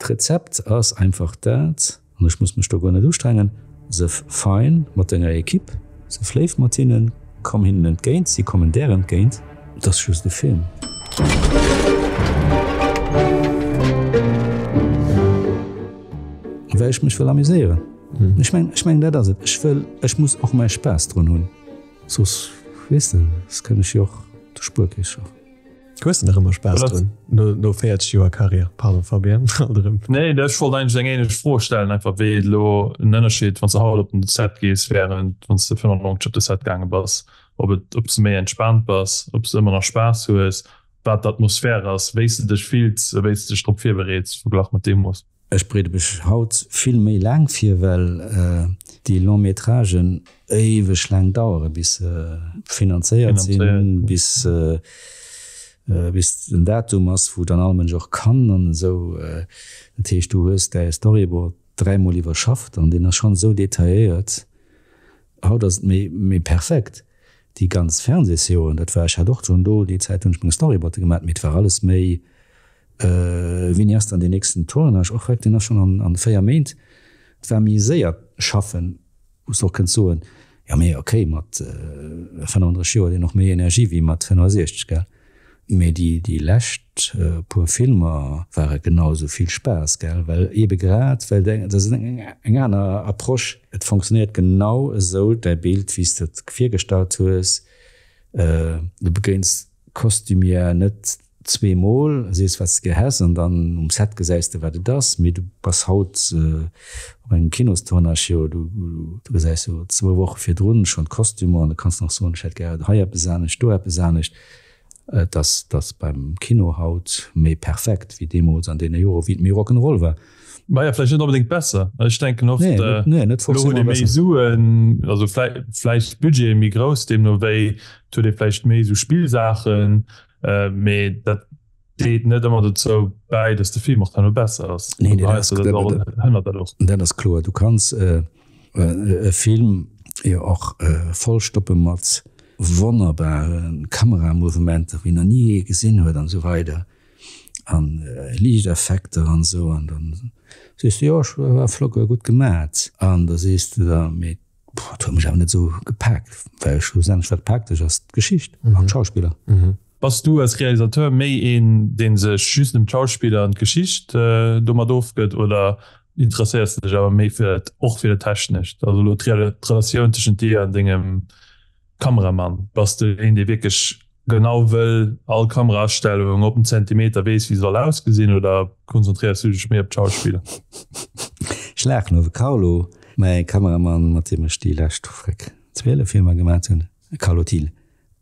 D'Rezept ass einfach dat, an ech muss mech do guer net ustrengen, Sëff fein mat denger Equipe, sëff léif mat hinnen, komm hinnen entgéint, si kommen där entgéint. Et ass just e Film. Well ech mech wëll amuséieren. Ech mengen, ech mengen dat ass et. Ech wëll, ech muss och mäi Spaass drun hunn. Soss, weess de, soss kënnt ech jo och de Spuerkeess schaffen. Hues de nach ëmmer Spaass drun, no 40 Joer Karriär? Pardon Fabien, alt erëm. Nee, ech wollt eigentlech eng ähnlech Fro stellen, einfach wéi et elo en Ënnerscheed, wann s de haut op den Set gees, während wann s de 95 op de Set gaange bass, ob et, ob s de méi entspaant bass, ob s de ëmmer nach Spaass hues, wat d'Atmosphär ass, wéi s de dech fills a wéi s de dech drop virbereets, verglach mat deemools. Ech bereede mech haut vill méi laang vir, well déi Long-métragen éiweg laang dauere bis se finanzéiert sinn, bis bis den Datum ass, wou dann all Mënsch och kann an esou. Dat heescht, du hues däi Storyboard dräimol iwwerschafft an deen ass schonn esou detailléiert. Haut ass et méi méi perfekt. Déi ganz Fernsehsjoren, dat war, ech hat och schonn do déi Zäit hunn ech meng Storyboarde gemaat, mee et war alles méi Wéini ass dann deen nächsten Tournage? Och weg, deen ass schonn an 4 Méint. Et war méi séier schaffen, wou s de och kënns soen, jo mee ok, mat 35 Joer huet een och méi Energie wéi mat 65, gell? Mee déi déi lescht puer Filmer ware genau esou vill Spaass, gell? Well eebe grad, well de, dat ass eng eng aner Approche, et fonctionnéiert genau esou däi Bild wéi s de et virgestallt hues, du begéins Costumière net zweemol, sees wat s de gär häss an dann um Set gesäis de wat et ass, mee du bass haut op engem Kinostournage, jo du gesäis jo zwou Woche virdrun schonn d'Kostümer an da kanns de nach soen, ech hätt gär hei eppes anescht, do eppes anescht. Et ass et beim Kino haut méi perfekt wéi deemools an deene Jore wéi et méi Rock'n'Roll war. Maja, vläicht net onbedéngt besser. Ech denken oft, Nee, net elo huet ee forcément méi besser. Suen, also vläicht d'Budgete méi grouss, deemno wéi et huet ee vläicht méi esou Spillsaachen, mee dat deet net ëmmer dozou bäi, datt de Film och herno besser ass. Nee, nee, dat ass, hënnert dat och. Dat ass kloer. Du kanns e Film jo och vollstoppe mat wonnerbare Kameramouvementer, wéi nach ni ee gesinn huet an esou weider. An Liichteffekter an esou an dann sees de jo ech war flott war gutt gemat an da sees de da mee boah dat huet mech awer net esou gepaakt, well schlussendlech wat paakt dech ass d'Geschicht an d'Schauspiller. Bass du als Realisateur méi een deen sech just ëm d'Schauspiller an d'Geschicht domat ofgëtt oder interesséiers de dech awer méi fir dat och fir dat Technescht, also elo d'Relatioun tëschent dir an dengem Kameramann, bass de een dee wierklech genau wëll all Kameraastellung op den Zentimeter weess wéi se soll ausgesinn oder konzentréiers du dech méi op d'Schauspiller? Ech laachen iwwer Carlo, mäi Kameramann mat deem ech déi lescht, freck, 12 Filmer gemat hunn, Carlo Thiel,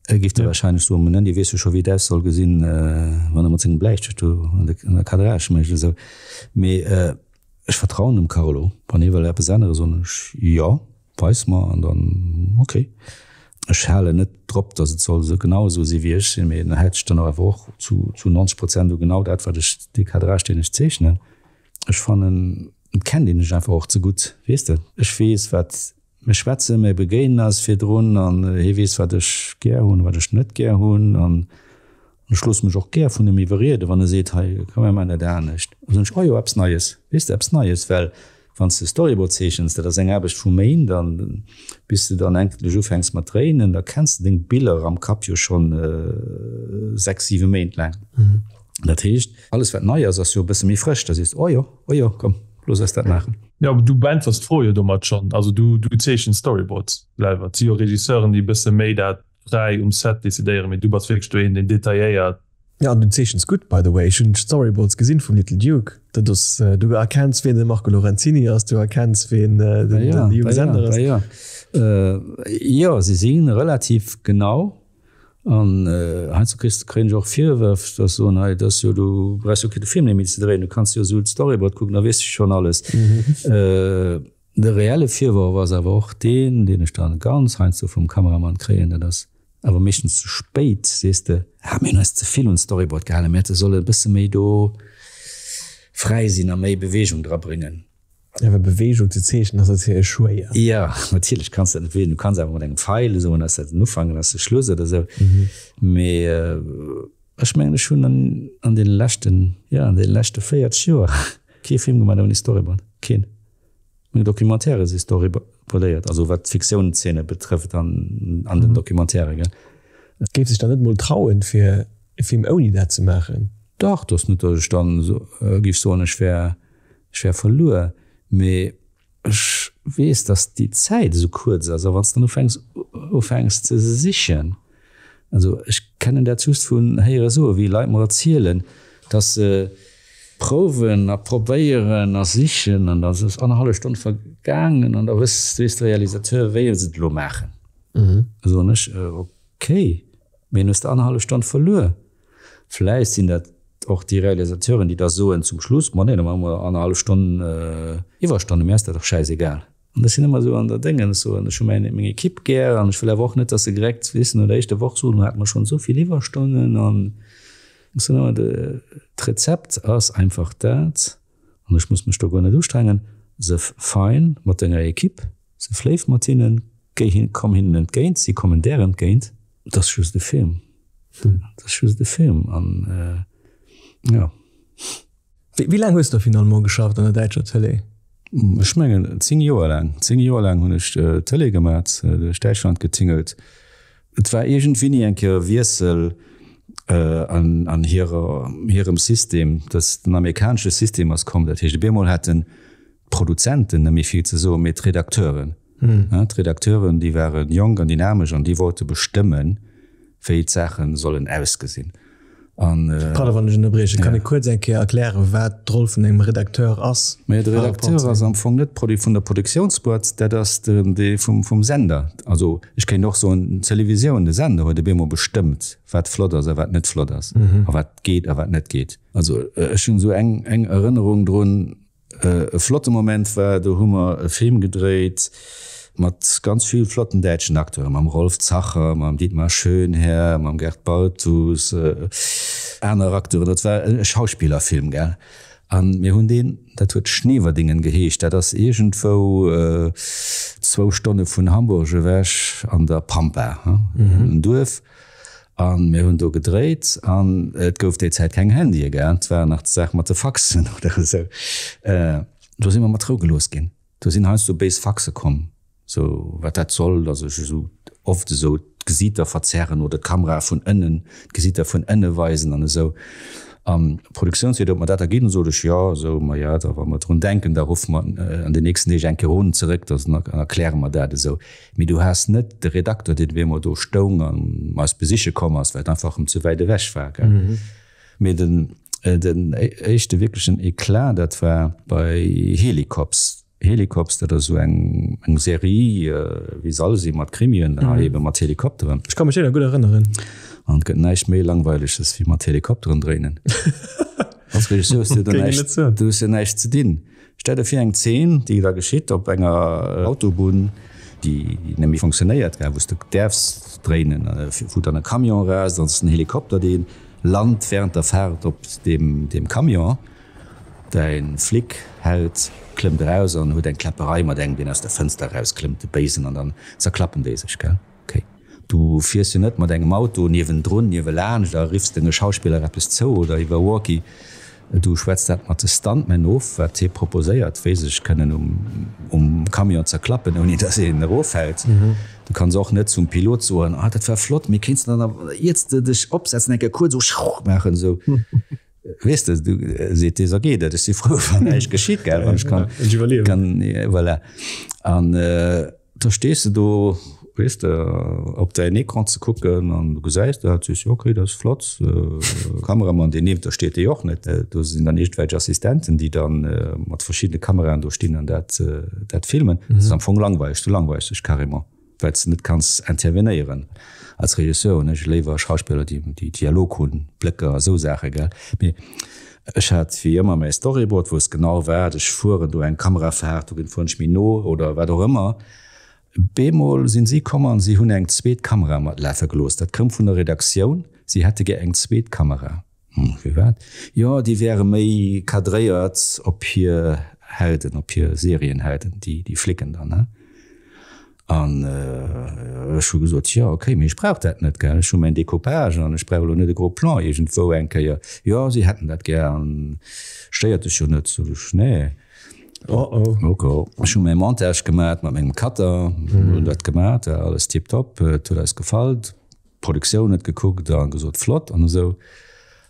e géif der wahrscheinlech soen, Mä Nandy, weess jo scho wéi et aus soll gesinn, wann e mat sengem Bläistëft do an der Cadrage mécht esou. Mee ech vertrauen dem Carlo, wann hie wëll eppes änneren, soen ech jo. Weis mer an dann ok. Ech halen net drop, datt et soll esou genau esou si wéi ech sinn, mee en hält sech dann awer och zu zu 90 Prozent u genau dat wat ech, dee Cadrage deen ech zeechnen. Ech fannen, et kennt een sech einfach och ze gutt, weess de. Ech weess wat mir schwätzen, mir begéinen eis virdrun an hie weess wat ech gär hunn, wat ech net gär hunn an ech loosse mech och gär vun him iwwerrieden, wann e seet, hei komm mir maachen dat anescht. Da soen ech, oh jo, eppes Neies, weess de, eppes Neies, well Wann s de Storyboard zeechens, dat ass eng Aarbecht vu Méint, an bis de dann endlech ufänks mat dréinen, da kenns de deng Biller am Kapp jo schonn 6, 7 Méint laang. Dat heescht, alles wat nei ass, ass jo e bësse méi frësch. Da sees de, oh jo, oh jo, komm, looss eis dat maachen. Jo, awer du beäntwers d'Fro jo domat schonn. Also du zeechens Storyboards selwer. Et si jo Regisseuren, déi e bësse méi dat fräi um Set decidéieren, mee du bass wierklech do een, deen detailléiert. Ja, an du zeechens gutt, by the way. Ech hunn d'Storyboards gesinn vum Little Duke. Dat ass, du erkenns, wien de Marco Lorenzini ass, du erkenns, wien den Jung Sender ass. Jo, jo, se si relativ genau. An heiansdo kriss, kréien ech och Virwërf, dass se soen, hei, dat ass jo, du brauchs jo kee Film méi ze dréien, du kanns jo esou d'Storyboard kucken, da weess de schonn alles. De reelle Virworf ass awer och deen, deen ech dann ganz heiansdo vum Kameramann kréien, dat ass awer meeschtens ze spéit, sees de, ah mir hunn eis ze vill un d'Storyboard gehalen, mir hätte solle e bësse méi do fräi sinn a méi Beweegung dra bréngen. Jo, well Beweegung ze zeechnen ass natierlech schwéier. Jo, natierlech kanns de dat net beweegen, du kanns awer mat engem Feil esou, an ass dat den Ufank an ass de Schluss oder esou, mee ech mengen ech hunn an deene leschten, jo an deene leschte 40 Joer. kee Film gemaach ouni Storyboard. Keen. Meng Documentairë si storyboardéiert, also wat d'Fiktiounszene betrëfft an an den Documentairë, gell. Et géif sech dann net mol trauen, fir e Film ouni dat ze maachen? Dach, et ass net, datt ech dann géif soen, ech wär, ech wär verluer, mee ech weess, datt déi Zäit esou kuerz ass a wann s de dann ufänks, ufänks ze sichen, Also ech kennen dat just vun héiere soen, wéi Leit mer erzielen, dass se prouwen a probéieren a sichen an da ass annerhallef Stonn vergaangen an da wëss weess de Realisateur wéi se et elo maachen. Da soen ech, ok, mee en hues de annerhallef Stonn verluer. Vläicht sinn dat och déi Realisateuren, déi da soen zum Schluss, ma nee, da maache mer annerhallef Stonn Iwwerstonnen, mir ass dat dach schäisegal. An ech sinn ëmmer esou an der Déngen, ech soen, ech hu mäin, meng Equipe gär an ech wëll awer och net, dass se direkt, weess de, no der éischter Woch soen, lo hate mer schonn esou vill Iwwerstonnen an ech soen ëmmer, d'Rezept ass einfach dat, an ech muss mech do guer net ustrengen, sëff fein mat denger Equipe, sëff léif mat hinnen, géi hin, komm hinnen entgéint, si kommen där entgéint, et ass just e Film, et ass just e Film an jo. Wéi laang hues de finalement geschafft an der däitscher Tëlee? Ech mengen 10 Joer laang. 10 Joer laang hunn ech Tëlee gemat, duerch Däitschland getingelt. Et war iergendwéini eng Kéier e Wiessel an hirem System, dass den amerikanesche System ass komm. Dat heescht, op eemol haten d'Produzenten net méi vill ze soen, mee d'Redakteuren. D'Redakteuren, déi ware jonk an dynamesch an déi wollte bestëmmen, wéi d'Saache sollen ausgesinn. An. Pardon, wann ech ënnerbriechen. Kann ee kuerz eng Kéier erklären, wat d'Roll vun engem Redakteur ass? Majo, de Redakteur ass am Fong net Produit vun der Produktiounsboîte, dat ass den dee vum, vum Sender. Also ech kéint och soen, d'Televisioun, de Sender huet op eemol bestëmmt, wat flott ass a wat net flott ass a wat geet a wat net geet. Also ech hunn esou eng, eng Erënnerung drun, E flotte Moment war, do hu mer e Film gedréit mat ganz vill flotten däitschen Acteuren, mam Rolf Zacher, mam Dietmar Schönherr, mam Gerd Baltus, aner Acteuren. Dat war e Schauspillerfilm, gell? A mir hunn deen, dat huet Schneverdingen geheescht, dat ass iergendwou zwou Stonne vun Hamburg ewech an der Pampa, en Duerf. A mir hunn do gedréit an et gouf déi Zäit keng Handye, gell, et war nach d'Saach mat de Faxen oder esou. Do si mer mat Rou gelooss ginn. Do sinn heiansdo béis Faxe komm, sou wat dat soll, datt ech esou oft esou d'Gesiiter verzerren oder d'Kamera vun ënnen, d'Gesiiter vun ënne weisen an esou. An d'Produktiounsleeder huet mer dat da ginn, sot ech, jo, esou, ma ja, da wa mer drun denken, da ruffe mer an den nächsten Deeg eng Kéier un zeréck, da erkläre mer dat esou. Mee du has net de Redakter, deen op eemol do stoung an eis besiche komm ass, well et einfach erëm ze wäit ewech war, gell. Mee den, den éischte wierklechen Eclat, dat war bei Helicops. Helicops, dat ass esou eng, eng Serie, wéi se all sinn, mat Krimien, hei ebe mat Helikopteren. Ech ka mech deeër gutt erënneren. An et gëtt näischt méi Langweileges wéi mat Helikopteren dréinen. Als Regisseur hues du do näischt, du hues jo näischt ze dinn. Stell der vir eng Zeen, déi da geschitt op enger Autobunn, déi net méi fonctionnéiert, wou s de däerfs dréinen, wou dann e Camion rast, dann ass en Helikopter, dee lant während der Faart op deem Camion. Däi Flic hält, klëmmt eraus an huet eng Kläpperei mat engem, deen aus der Fënster erausklëmmt, de Béisen, an dann zerklappen déi sech, gell? Ok. Du fiers jo net mat engem Auto niewendrun, niewelaanscht a riffs denge Schauspiller eppes zou oder iwwer Walkie. Du schwätz dat mat de Stuntmen of, wat hie proposéiert, wéi se sech kënnen um Camion zerklappen, ouni datt een eroffält. Du kanns och net zum Pilot soen, Ah, dat war flott, mee kéints de dann awer, iert s de dech opsetzen, eng Kéier kuerz esou schrrr maachen, esou. Weess de, du seet dee, so geet et, ech si frou, wann näischt geschitt, gell, wann ech kann, kann, voilà. An da stees de do, weess de, op däin Ecran ze kucken an du gesäis dat, sees, jo okay, dat ass flott. Kameramann, deen nieft der steet, dee och net. Do sinn dann iergendwelch Assistenten, déi dann mat verschiddene Kameraen do stinn an dat, dat filmen. Dat ass am Fong langweileg, du langweils dech carrément. Well s de net kanns intervenéieren. Als Regisseur hunn ech léiwer Schauspiller, déi déi Dialog hunn, Blécker a sou Saache, gell. Mee ech hat wéi ëmmer mäi Storyboard, wou es genau war, ech fueren do eng Kamerafaart, do fueren ech méi no oder wat och ëmmer. Bemol sinn si komm an si hunn eng zweet Kamera matlafe gelooss. Dat koum vun der Redaktioun, si hätte gär eng zweet Kamera. Firwat? Jo, déi wäre méi cadréiert op hir Helden, op hir Serienhelden, déi, déi Flicken dann, ne? An ech hu gesot, jo okay, mee ech brauch dat net, gell, ech hu mäin Decoupage an ech brauch elo net e gros Plan iergendwou eng Kéier. Jo, si hätten dat gär an stéiert dech jo net. Sot ech, nee. Oh oh. Ok. Ech hu mäi Montage gemat mat mengem Cutter, hunn dat gemat, war alles tiptop, et huet eis gefall. D'Produktioun huet gekuckt a gesot flott an esou.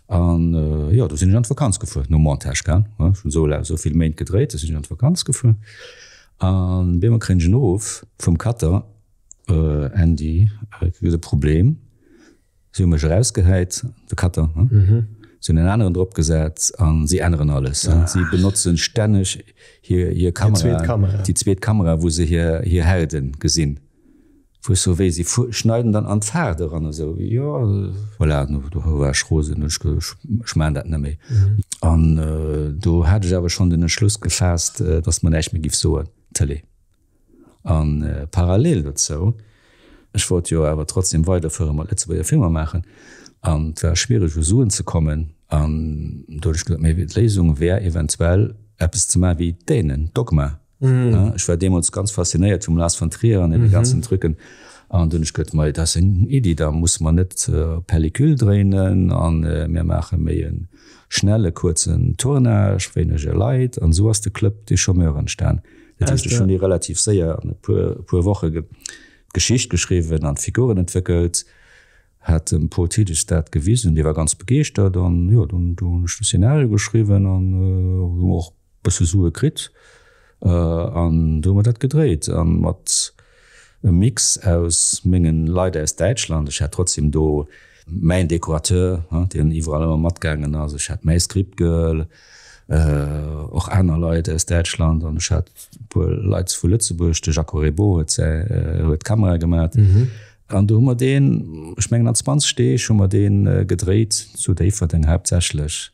An jo, do sinn ech an d'Vakanz gefuer, nom Montage, gell. Ech hunn esou laang, esou vill Méint gedréit, da sinn ech an d'Vakanz gefuer. An op eemol kréien ech en Uruff vum Cutter, Andy, et gëtt e Problem. Si hu mech erausgehäit, de Cutter, si hunn en aneren drop gesat a si änneren alles. Si benotzen stänneg hir Kamera, déi zweet Kamera, wou se hir Helden gesinn. Wou ech sou wéi si schneiden dann an d'Faart eran esou, jo voilà, do war ech rosen, hunn ech gesot, ech maachen dat net méi. An do hat ech awer schonn den Entschluss gefaasst, datt mer näischt méi giff soen, d'Tëlee. A parallel dozou, ech wollt jo awer trotzdem weiderfuere mat Lëtzebuerger Filmer maachen an et war schwiereg u Suen ze kommen an do hunn ech gesot, mee d'Léisung wär eventuell eppes ze maachen wéi d'Dänen, Dogma. Ech war deemools ganz faszinéiert vum Lars von Trier an deene ganzen Trucken. An dunn ech geduet, mei, dat ass eng Iddi, da musse mer net op Pellicule dréinen a mir maache méi e schnelle, kuerzen Tournage, wéinege Leit. An esou ass de Club des Chômeurs entstan. Dat heescht, ech hunn déi relativ séier an e puer, puer Woche d'Geschicht geschriwwen an d'Figuren entwéckelt, hat dem Paul Thiltges dat gewisen, dee war ganz begeeschtert. An jo, dunn hunn ech de Szenario geschriwwen an hunn och bësse Sue kritt an do hu mer dat gedréit a mat e Mix aus mengen Leit aus Däitschland. Ech hat trotzdem do mäin Dekorateur, deen iwwerall ëmmer matgaangen ass, ech hat mäi Script Girl, och aner Leit aus Däitschland an ech hat e puer Leit vu Lëtzebuerg, de Jacques Reybaud huet säi huet d'Kamera gemat an do hu mer deen, ech mengen an 20 Deeg hu mer dee gedréit, zu Déifferdeng haaptsächlech.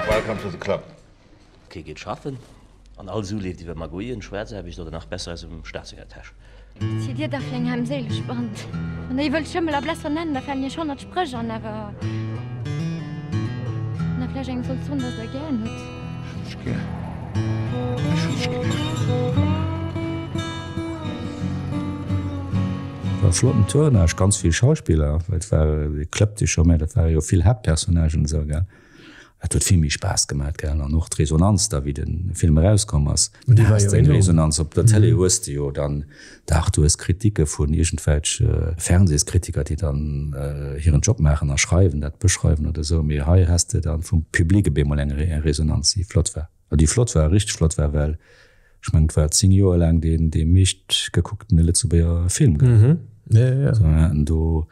Welcome to the club. Kee geet schaffen an all Su leeft iwwer Magouillen, Schwaarzaarbecht oder nach besser aus dem Staat senger Täsch. Wat sidd Dir da fir eng heimséileg Band? Wann Der wëllt Schëmmel a Blesser nennen, da falen Iech 100 Spréch an, awer wann Der vläicht engem sollt soen, dass Der e gären hutt. Ech hunn dech gär, ech hunn dech gär. War e flotten Tournage, ganz vill Schauspiller, well et war de Club des Chômeurs, dat ware jo vill Haaptpersonnagen esou, gell. Et huet vill méi Spaass gemat, gell, an och d'Resonanz da wéi de Film erauskomm ass. Déi war jo enorm. Resonanz op der Télé hues de jo dann, dach, du hues Kritike vun iergendwelch Fernsehskritiker, déi dann hiren Job maachen a schreiwen, dat beschreiwen oder esou, mee hei has de dann vum Public op eemol eng Resonanz, déi flott war. Déi flott war, richteg flott war, well ech mengen, et war 10 Joer laang deen dee meescht gekucktene Lëtzebuerger Film, gell? So, mir haten do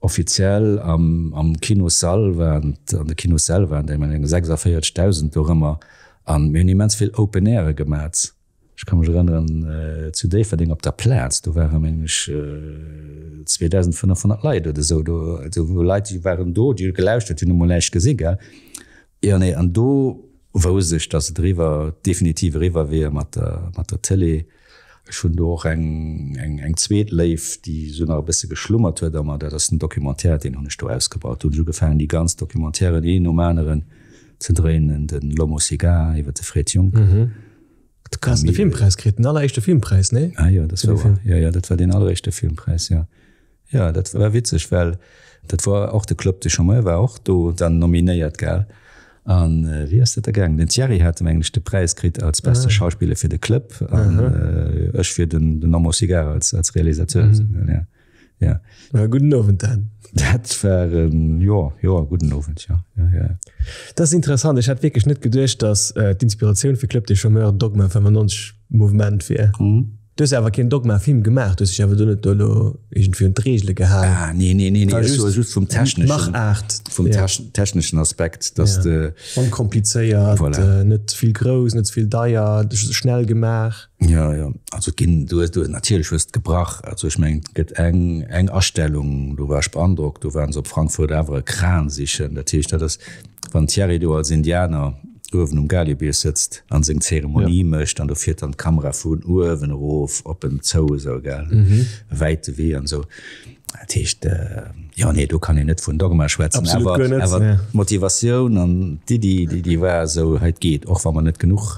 offiziell am, am Kinossall waren, an de Kinossäll waren der, ech mengen, 46.000 dorëmmer an mir hunn immens vill Open Aire gemat. Ech ka mech erënneren, zu Déifferdeng op der Plaz, do ware mengen ech 2.500 Leit oder esou do. Also Leit, déi waren do, déi hu gelauschtert, déi hunn emol näischt gesi, gell. Jo, nee, an do wousst ech, datt et eriwwer, definitiv eriwwer wier mat der, mat der Tëlee. Ech hunn do och eng, eng, eng zweet Léift, déi esou nach e bësse geschlummert huet a mer, dat ass den Documentaire, deen hunn ech do ausgebaut. Do hunn ech ugefaangen, déi ganz Documentairen een nom aneren ze dréinen, den L'homme au cigare iwwer de Fred Junck. Du has de Filmpräis kritt, den alleréischte Filmpräis, nee? Ah jo, dat war wouer. Jo, jo, dat war deen alleréischte Filmpräis, jo. Jo, dat war witzeg, well dat war och de Club des Chômeurs war och do dann nominéiert, gell? An wéi ass dat da gaangen? Den Thierry hat mengen ech de Präis kritt als beste Schauspiller fir de Club an ech fir den Homme au cigare als als Realisateur. Ja. Ja. War e gudden Owend dann. Dat war en, jo, jo, e gudden Owend, jo, jo, jo. Dat ass interessant. Ech hätt wierklech net geduecht, datt d'Inspiratioun fir Club des Chômeurs Dogma 95 Mouvement wier. Du hues awer keen Dogma-Film gemaach, du hues dech awer do net do elo iergendwéi un d'Reegele gehalen. Ah, nee, nee, nee, nee, ech soe just vum techneschen, Machaart, vum techneschen Aspekt, dass de. Onkomplizéiert, net ze vill grouss, net ze vill deier, schnell gemaach. Jo, jo, also et ginn, du hues, du natierlech hues d'gebrach, also ech mengen, et gëtt eng, eng Astellung, do war ech beandrockt, do waren se op Frankfurt awer e Kran sichen, dat heescht, dat ass, wann Thierry do als Indianer uewen um Galibier sëtzt an seng Zeremonie mécht an do fiert dann d'Kamera vun uewen erof op en zou esou, gell, e wäite Wee an esou. Dat heescht, jo, nee, do kann een net vun Dogma schwätzen, awer awer d'Motivatioun an d'Iddi, déi déi war esou, hei et geet, och wa mer net genuch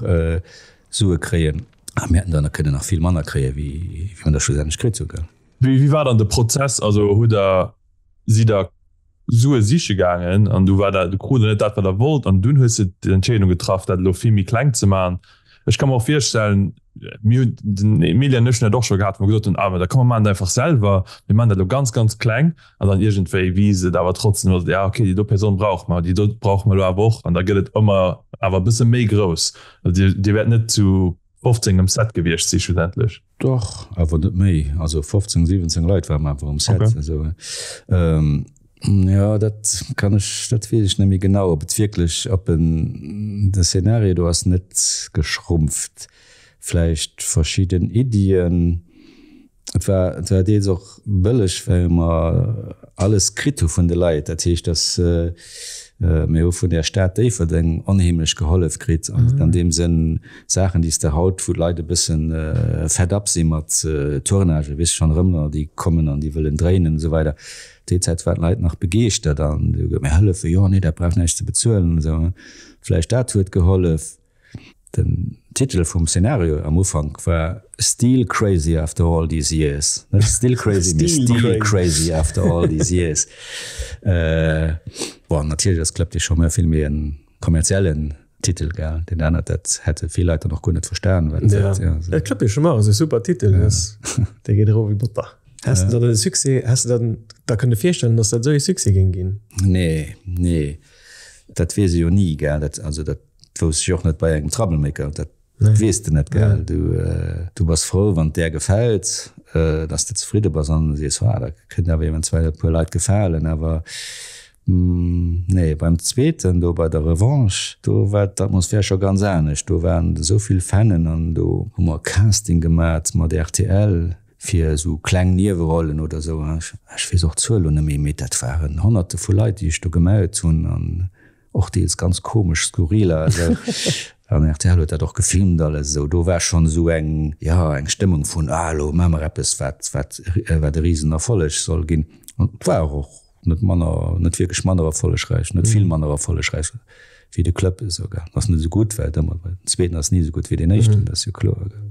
Sue kréien. A mir hätten der nach kënnen nach vill manner kréien, wéi wéi mer der schlussendlech kritt hu, gell. Wéi war dann de Prozess? Also hutt Der, sidd Der Sue siche gaangen an du war dat, du krut der net dat wat der wollt an dunn hues de d'Entscheedung getraff dat elo vill méi kleng ze maachen. Ech ka mer och virstellen, mir hunn, den Emile an ech hunn dat och scho gehat, wou mer gesot hunn, ah mä da komm mer maachen dat einfach selwer, mir maachen dat elo ganz ganz kleng an dann iergendwéi wiisst et awer trotzdem, also ja okay déi do Persoun brauche mer, déi do brauche mer elo awer och an da gëtt et ëmmer awer e bësse méi grouss. Also dir, dir wäert net zu 15 um Set gewiescht si schlussendlech. Dach, awer net méi. Also 15, 17 Leit ware mer awer um Set. Okay. Also, ähm, jo, dat kann ech, dat weess ech net méi genau, ob et wierklech, ob en, de Szenario do ass net geschrumpft. Vläicht verschidden Iddien. Et war, et war deels och bëlleg, well mer alles kritt hu vun de Leit. Dat heescht, dass mir hu vun der Stad Déifferdeng onheemlech gehollef kritt an deem Sënn, Saachen, déi s de haut, wou d'Leit e bëssen fed up si mat Tournagen, weess schonn erëm, déi kommen an déi wëllen dréinen an esou weider. Déi Zäit waren d'Leit nach begeeschtert an déi hu gesot, mir hëllefen, jo, nee, dat brauch näischt ze bezuelen an esou. Vläicht dat huet gehollef. Den Titel vum Szenario am Ufank war Still Crazy After All These Years. Net Still Crazy, mee Still Crazy After All These Years. Bon, natierlech ass Club des Chômeurs vill méi en kommerziellen Titel, gell? Deen anert, dat hätte vill Leit dann och guer net verstan, wat dat, ja. Ja, Club des Chômeurs ass e super Titel, dee geet erof wéi Botter. Häss de dann de Succès, häss de dann der kënne virstellen, datt dat esou ee Succès géing ginn? Nee, nee, dat weess ee jo ni, gell? Dat, also dat. Wousst ech och net bei engem Troublemaker, dat weess de net, gell. Du, du bass frou, wann et där gefält, dass de zefridde bass an sees, ah, dat kënnt awer eventuell e puer Leit gefalen. Awer nee, beim zweeten do, bei der Revanche, do war d'Atmosphär scho ganz anescht. Do waren esou vill Fannen an do hu mer Casting gemat mat rtl fir esou kleng Niewerollen oder esou. Ech weess och d'Zuel elo net méi, mee dat waren Honnerte vu Leit, déi sech do gemellt hunn an Och deels ganz komesch, skurriler esou. An rtl huet dat och gefilmt alles esou. Do war schonn esou eng, jo, eng Stëmmung vun, ah elo maache mer eppes, wat, wat, wat e Risenerfolleg soll ginn. An et war och net manner, net wierklech manner erfollegräich, net vill manner erfollegräich wéi de Club esou, gell. Ass net esou gutt, well et ëmmer, den zweeten ass ni esou gutt wéi deen éischten, dat ass jo kloer, gell.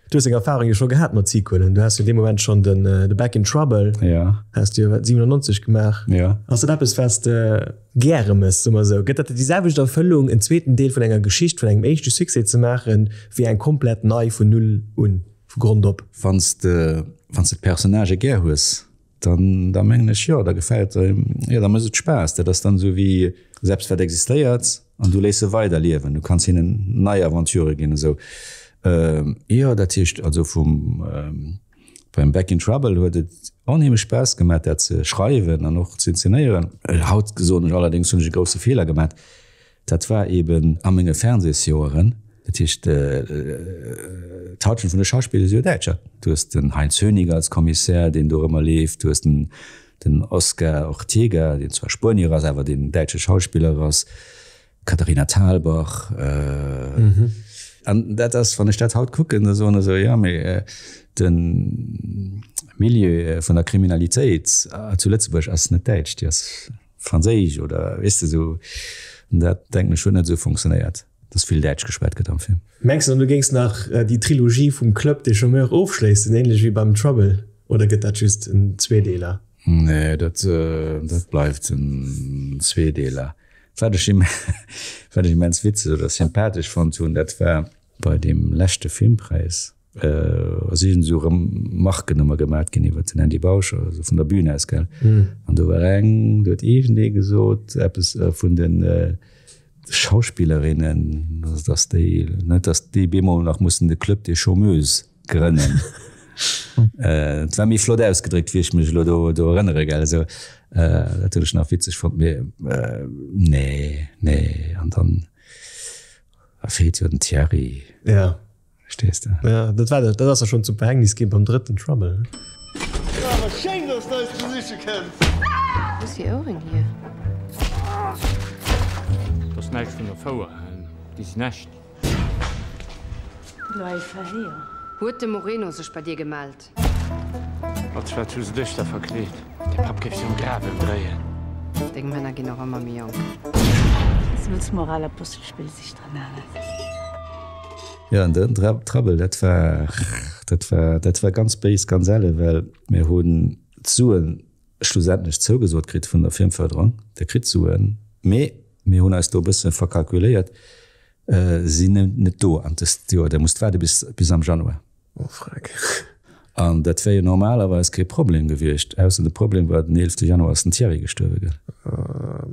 Du hues deng Erfahrung jo scho gehat mat Sequelen. Du has jo dee Moment schonn den The Back in Trouble ja. has du jo wat 97 gemaach. Ja. Ass dat eppes wat s de gäre mëss, soe mer esou? Gëtt dat der déi selwecht Erfëllung en zweeten Deel vun enger Geschicht, vun engem éischte Succès ze maachen, wéi eng komplett nei vun Null un, vu Grond op? Wann s de, wann s de d'Personnagë gär hues, Dann, da mengen ech, jo, da gefält, jo, da mécht et Spaass. Dat ass dann esou wéi eppes, wat existéiert an du léiss se weiderliewen. Du kanns hinnen nei Aventurë ginn esou. Jo, dat heescht also vum, beim Back in Trouble huet et onheemlech Spaass gemaach, dat ze schreiwen an och ze inzenéieren. Haut soen ech allerdéngs, hunn ech e grousse Feeler gemaach. Dat war eben a menge Fernsehsjoeren, dat heescht, d'Halschent vun de Schauspiller si jo Däitscher. Du hues den Heinz Hönig als Kommissär, deen dorëmmer leeft, du hues den den Oscar Ortega, deen zwar Spuenier ass, awer deen däitsche Schauspiller ass, d'Katharina Thalbach. An dat ass, wann ech dat haut kucken, da soen ech esou, jo, mee de Milieu vun der Kriminalitéit zu Lëtzebuerg ass net däitsch, déi ass Franséisch oder weess de sou. An dat denken ech huet net esou funktionéiert, dass vill Däitsch geschwat gëtt am Film. Mengs de dann du géings nach déi Trilogie vum Club des Chômeurs ofschléissen, ähnlech wéi beim Trouble, oder gëtt dat just en Zweedeeler? Nee, dat dat bleift en Zweedeeler. Wat ech wat ech immens witzeg oder sympathesch fonnt hunn, dat war bei deem leschte Filmpräis, ass iergend esou Remarken ëmmer gemat ginn iwwer den Andy Bausch, also vun der Bühn aus, gell. An do war eng, do huet iergendee gesot eppes vun de Schauspillerinnen, dass déi, net dass déi bemol nach mussen de Club des Chômeuses. Grënnen. Et war méi flott ausgedréckt, wéi ech mech elo do, do erënnere, gell, esou. Dat hunn ech nach witzeg fonnt, mee nee, nee. An dann feelt jo den Thierry. Ja. Verstees de? Ja, dat war, dat ass jo schonn zum Verhängnis gi beim drëtten Trouble, ne? Awer schéin, dass de eis besiche kënns! Wou ass déi Ouerréng hier? Dat ass näischt vun der Fouer, déi sinn echt. Elo ei Verhéier. Huet de Moreno sech bei dir gemellt? Als wat hu se dech da verkleet? Däi Papp géif sech am Graf ëmdréien. Deng Männer ginn och ëmmer méi jonk. Wëlls Moralapostelspill sich dran halen? Jo, an den Trouble, dat war, dat war, dat war ganz béis, ganz elle, well mir hunn d'Suen schlussendlech zougesot kritt vun der Filmförderung, Der kritt d'Suen, mee mir hunn eis do e bësse verkalkuléiert, sinn net do an dëst Joer, Der musst waarde bis, bis am Januar. Oh freck. An dat wär jo normalerweis kee Problem gewiescht, ausser de Problem war, den 11 Januar ass den Thierry gestuerwe, gell?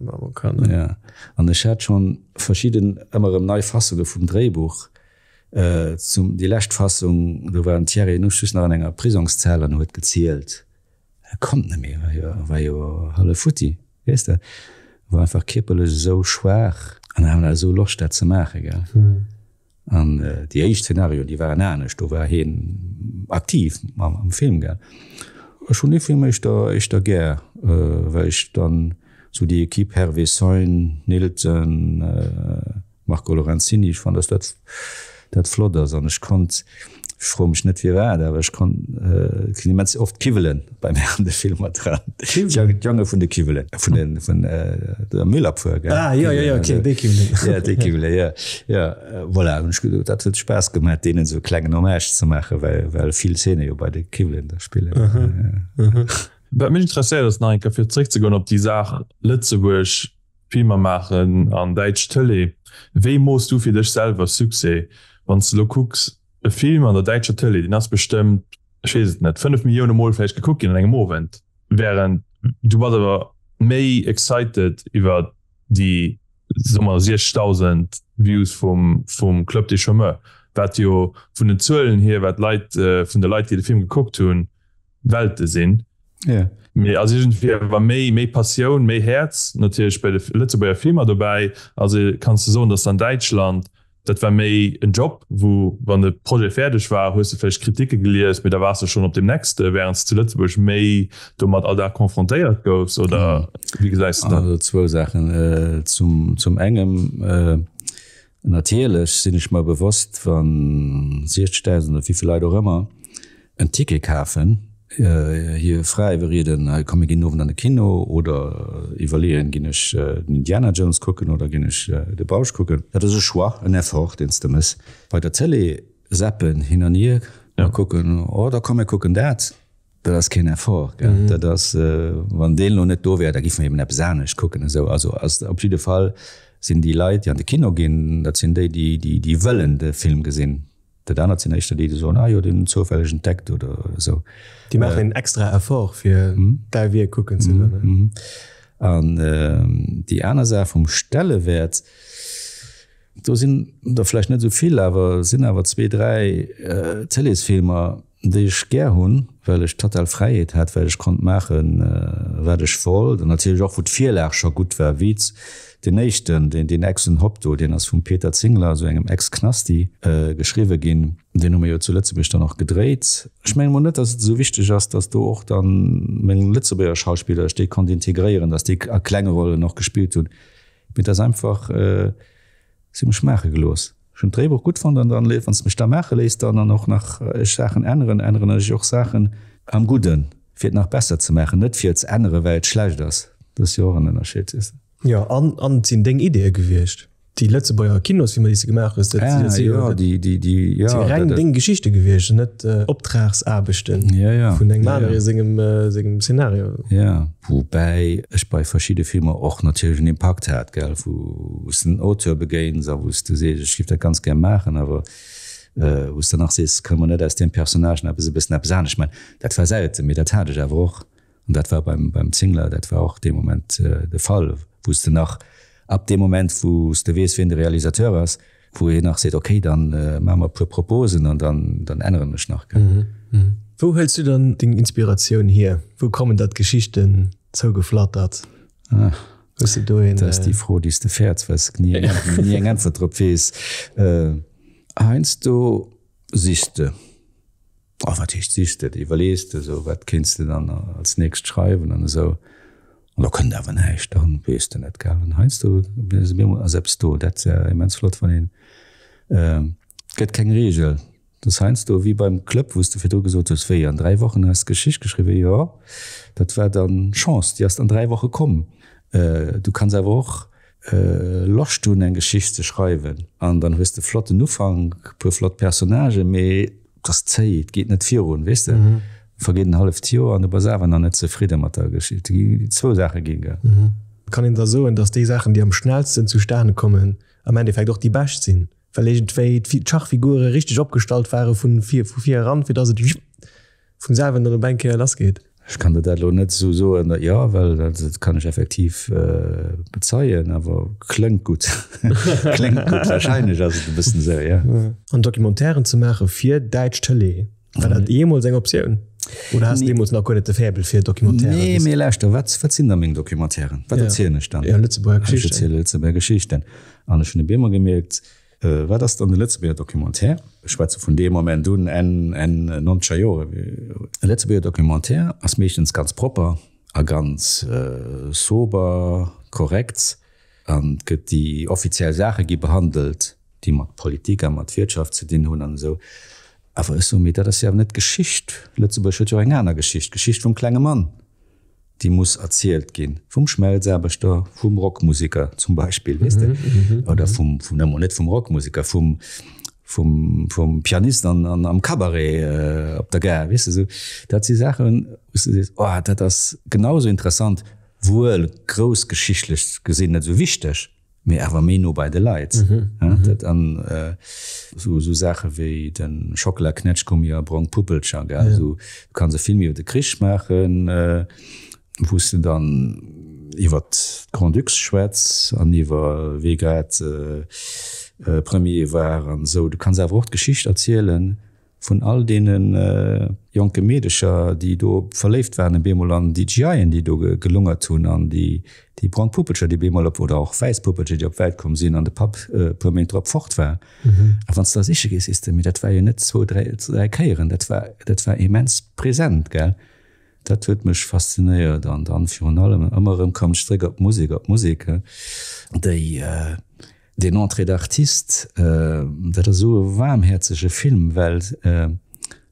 Marokkaner. Ja. An ech hat schonn verschidden, ëmmer erëm nei Fassunge vum Dréibuch. Zum, déi lescht Fassung, do war den Thierry Nusch just nach an enger Prisongszell an huet gezielt. E konnt net méi, war jo, war jo hallef futti, weess de, war einfach kierperlech esou schwaach. An da hat en esou Loscht dat ze maachen, gell. An déi éischt Szenarioen, déi waren anescht, do war hien aktiv am Film, gell. Ech hunn dee Film éischter, éischter gär, well ech dann esou déi Equipe Hervé Seun, Nilton, Marco Lorenzini, ech fannen, dass dat dat flott ass an ech konnt, ech froe mech net firwat, awer ech konnt, et sinn immens oft Kiwwelen bei mär an de Filmer dran, d'Jonge vun de Kiwwelen, vun de vun der Müllabfuhr, gell? Ah jo, jo, jo, okay, déi Kiwwelen. Jo, déi Kiwwelen, jo, jo, voilà, hunn ech geduet, dat huet Spaass gemaach, deenen esou e klengen Hommage ze maachen, well well vill Zeene jo bei de Kiwwelen da spillen. Wat mech interesséiert ass nach eng Kéier fir zréckzegoen op déi Saach Lëtzebuerg, Filmer maachen an däitsch Tëlee. Wéi mooss du fir dech selwer Succès? Wann s de elo kucks, e Film an der däitscher Tëlee, deen ass bestëmmt, ech weess et net, 5 Millioune Mol vläicht gekuckt ginn an engem Owend, wärend du bass awer méi excited iwwer déi, soe mer, 60.000 Views vum vum Club des Chômeurs, wat jo vun den Zuelen hier, wat d'Leit, vun de Leit, déi de Film gekuckt hunn, Welte sinn. Yeah. Mee ass iergendwéi awer méi, méi Passioun, méi Häerz natierlech bei de Lëtzebuerger Filmer dobäi. Also kanns de soen, datt an Däitschland, dat war méi en Job, wou wann de Projet fäerdeg war, hues de vläicht Kritike gelies, mee da waars de schonn op deem nächste, wärend s de zu Lëtzebuerg méi domat all Dag confrontéiert goufs, oder wéi gesäis de dat? Also zwou Saachen. Zum, zum engem, Natierlech sinn ech mer bewosst, wa 60.000 oder wéivill Leit och ëmmer en Ticket kafen, hir Fra iwwerrieden, hei komm mir ginn den Owend an de Kino oder iwwerleeën, ginn ech den Indiana Jones kucken oder ginn ech de Bausch kucken. Dat ass e Choix, en Effort, deen s de mëss. Bei der Tëlee zappen hin an hier a kucken, oh da komm mir kucken dat. Dat ass keen Effort, gell. Dat ass, wann deen elo net do wär, da géife mer eben eppes anescht kucken esou. Also ass op jidde Fall sinn déi Leit, déi an de Kino ginn, dat sinn déi, déi, déi, déi wëllen de Film gesinn. Dat anert sinn éischter déi, déi soen, ah jo, deen hunn zoufälleg entdeckt oder esou. Déi maachen en extra Effort, fir däi Wierk kucken ze goen. An déi aner Saach vum Stellewäert, do sinn der vläicht net esou vill, awer sinn awer zwee, dräi Tëleesfilmer, déi ech gär hunn, well ech total Fräiheet hat, well ech konnt maachen, wat ech wollt an natierlech och, wou d'Virlag scho gutt war, wéi deen éischten, deen deen Ex und Hopp do, deen ass vum Peter Zingler, esou engem Ex-Knasti, geschriwwe ginn. Deen hu mir jo zu Lëtzebuerg dann och gedréit. Ech menge mol net, datt et esou wichteg ass, datt do och dann meng Lëtzebuerger Schauspiller, ech déi konnt integréieren, datt déi a klenge Rollen och gespillt hunn, mee et ass einfach, Si hu mech maache gelooss. Ech hunn d'Dréibuch gutt fonnt an dann, wann s de mech da maache léiss, dann an och nach ech Saachen änneren, änneren ech och Saachen am Gudden, fir et nach besser ze maachen, net fir et ze änneren, well et schlecht ass. Dat ass jo och en Ënnerscheed, weess de. Jo, an an et sinn deng Ideeë gewiescht. Déi Lëtzebuerger Kinosfilmer, déi s de gemaach hues, dat Ah, jo, déi, déi, déi, jo. Si reng deng Geschichte gewiescht an net Optragsaarbechten vun engem anere sengem, sengem Szenario. Jo. Woubäi ech bei verschidde Filmer och natierlech en Impakt hat, gell, wou s de den Auteur begéins a wou s de sees, ech géif dat ganz gär maachen, awer wou s de nach sees, kënne mer net aus deem Personnage nach eppes e bëssen eppes anescht maachen. Dat war selten, mee dat hat ech awer och. An dat war beim, beim Zingler, dat war och dee Moment de Fall, wou s de nach ab deem Moment, wou s de weess, wien de Realisateur ass. Wou een nach seet, okay, dann maache mer e puer Proposen an dann, dann änneren ech nach, gell. Wou huels du dann deng Inspiratioun hier? Wou kommen der d'Geschichten zougeflattert? Hues de do een. Dat ass déi Fro, déi s de fäerts, well s de ni eng Äntwert drop weess. Heiansdo sichs de. Oh, wat heescht sichs de? Iwwerlees de esou, wat kéints de dann als nächst schreiwen an esou. An da kënnt awer näischt, dann weess de net, gell. An heiansdo ass eppes do. Dat wär immens flott, wann een, et gëtt keng Reegel. Dat ass heiansdo wéi beim Club, wou s de virdru gesot hues, wéi, an 3 Wochen hues de d'Geschicht geschriwwen? Jo, dat war dann Chance, déi ass an 3 Woche komm. Du kanns awer och Loscht hunn, eng Geschicht ze schreiwen an dann hues de flotten Ufank, e puer flott Personnagen, mee et ass zéi, et geet net virun, weess de. Vergeet en halleft Joer an du bass awer nach net zefridde mat der Geschicht. Déi zwou Saache ginn, gell. Kann een da soen, datt déi Saachen, déi am schnellsten zustane kommen, am Endeffekt och déi bescht sinn, well iergendwéi d'Schachfigure richteg opgestallt ware vu vir eran, fir datt et vum selwen dann op eng Kéier lass geet? Ech kann der dat elo net esou soen, jo, well dat kann ech effektiv bezeien, awer klëngt gutt. Kléngt gutt, wahrscheinlech ass et e bëssen esou, jo. An Documentairen ze maache fir däitsch Tëlee, war dat jeemools eng Optioun? Oder has de deemools nach guer net de Faible fir Documentairen? Nee, mee lauschter, wat, wat sinn da meng Documentairen? Wat erzielen ech dann? Jo, Lëtzebuerger Geschichten. Ech erziele Lëtzebuerger Geschichten. An ech hunn op eemol gemierkt, Wat ass dann de Lëtzebuerger Documentaire? Ech schwätze vun deem Moment un, Enn, Enn nonzeger Jore. E Lëtzebuerger Documentaire ass meeschtens ganz propper a ganz sober, korrekt an et gëtt déi offiziell Saache gi behandelt, déi mat Politik a mat Wirtschaft ze dinn hunn an esou. Awer ech soe, mee dat ass jo awer net d'Geschicht. Lëtzebuerg huet jo och eng aner Geschicht, d'Geschicht vum klenge Mann. déi muss erzielt ginn, vum Schmelzaarbechter, vum Rockmusiker zum Beispill, weess de, oder vum, vum, emol net vum Rockmusiker, vum, vum, vum Pianist an, an am Cabaret op der Gare, weess de, esou. Dat si Saachen, wou s de sees, oh, dat ass genau esou interessant, wuel groussgeschichtlech gesinn net esou wichteg, Mee awer méi no bei de Leit. Dat an esou Saache wéi de Schockela, Knätschgummi a brong Puppelcher, gell. Esou, du kanns e Film iwwer de Krich maachen, wou s de dann iwwer d'Grand-Ducs schwätz an iwwer wee grad Premier war an esou. Du kanns awer och d'Geschicht erzielen Vun all deene jonke Meedecher, déi do verléift waren op eemol, an déi GIen, déi do gelungert hunn, an déi brong Puppelcher, déi op eemol op, oder och wäiss Puppelcher, déi op d'Welt komm sinn, an de Papp e puer Méint drop fort war. A wann s de da siche gees, sees de, Mee dat war jo net zwou, dräi Kéieren, dat war, dat war immens present, gell? Dat huet mech faszinéiert. An dann virun allem, ëmmer erëm koum ech zréck op d'Musek, op d'Musek, déi, Deen Entrée d'artiste, dat ass esou e waarmhäerzege Film, well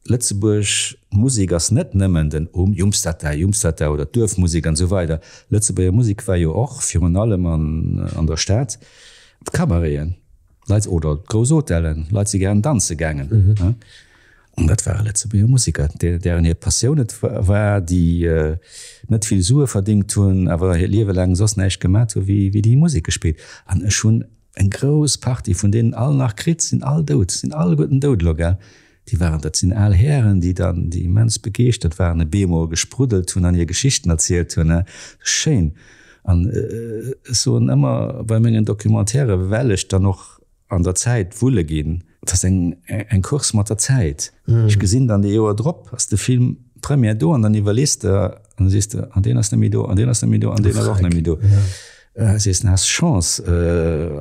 Lëtzebuerg Musek ass net nëmmen den Um Jumstata, Jumstata oder d'Duerfmusek an esou weider. Lëtzebuerger Musek war jo och virun allem an der Stad d'Cabareten, Leit oder d'grouss Hotellen, Leit si gären danze gaangen. An dat ware Lëtzebuerger Museker, dären hir Passioun et war, déi net vill Sue verdingt hunn, awer hiert Liewe laang soss näischt gemat hu wéi déi Musek gespillt. An ech hunn eng grouss Partie vun deenen all nach kritt, sinn all dout, sinn alleguerten dout elo, gell. Déi waren, dat sinn al Hären, déi dann, déi immens begeeschtert waren, e bemol gespruddelt hunn an hir Geschichten erzielt hunn. Schéin. An ech soen ëmmer bei mengen Documentaire, well ech dann och An der Zäit wulle ginn, dat ass eng eng Course mat der Zäit. Ech gesinn dann dee Joer drop ass de Film Première do an dann iwwerlees de an da sees de, an deen ass net méi do, an deen ass net méi do, an deen ass och net méi do. Sees de, has Chance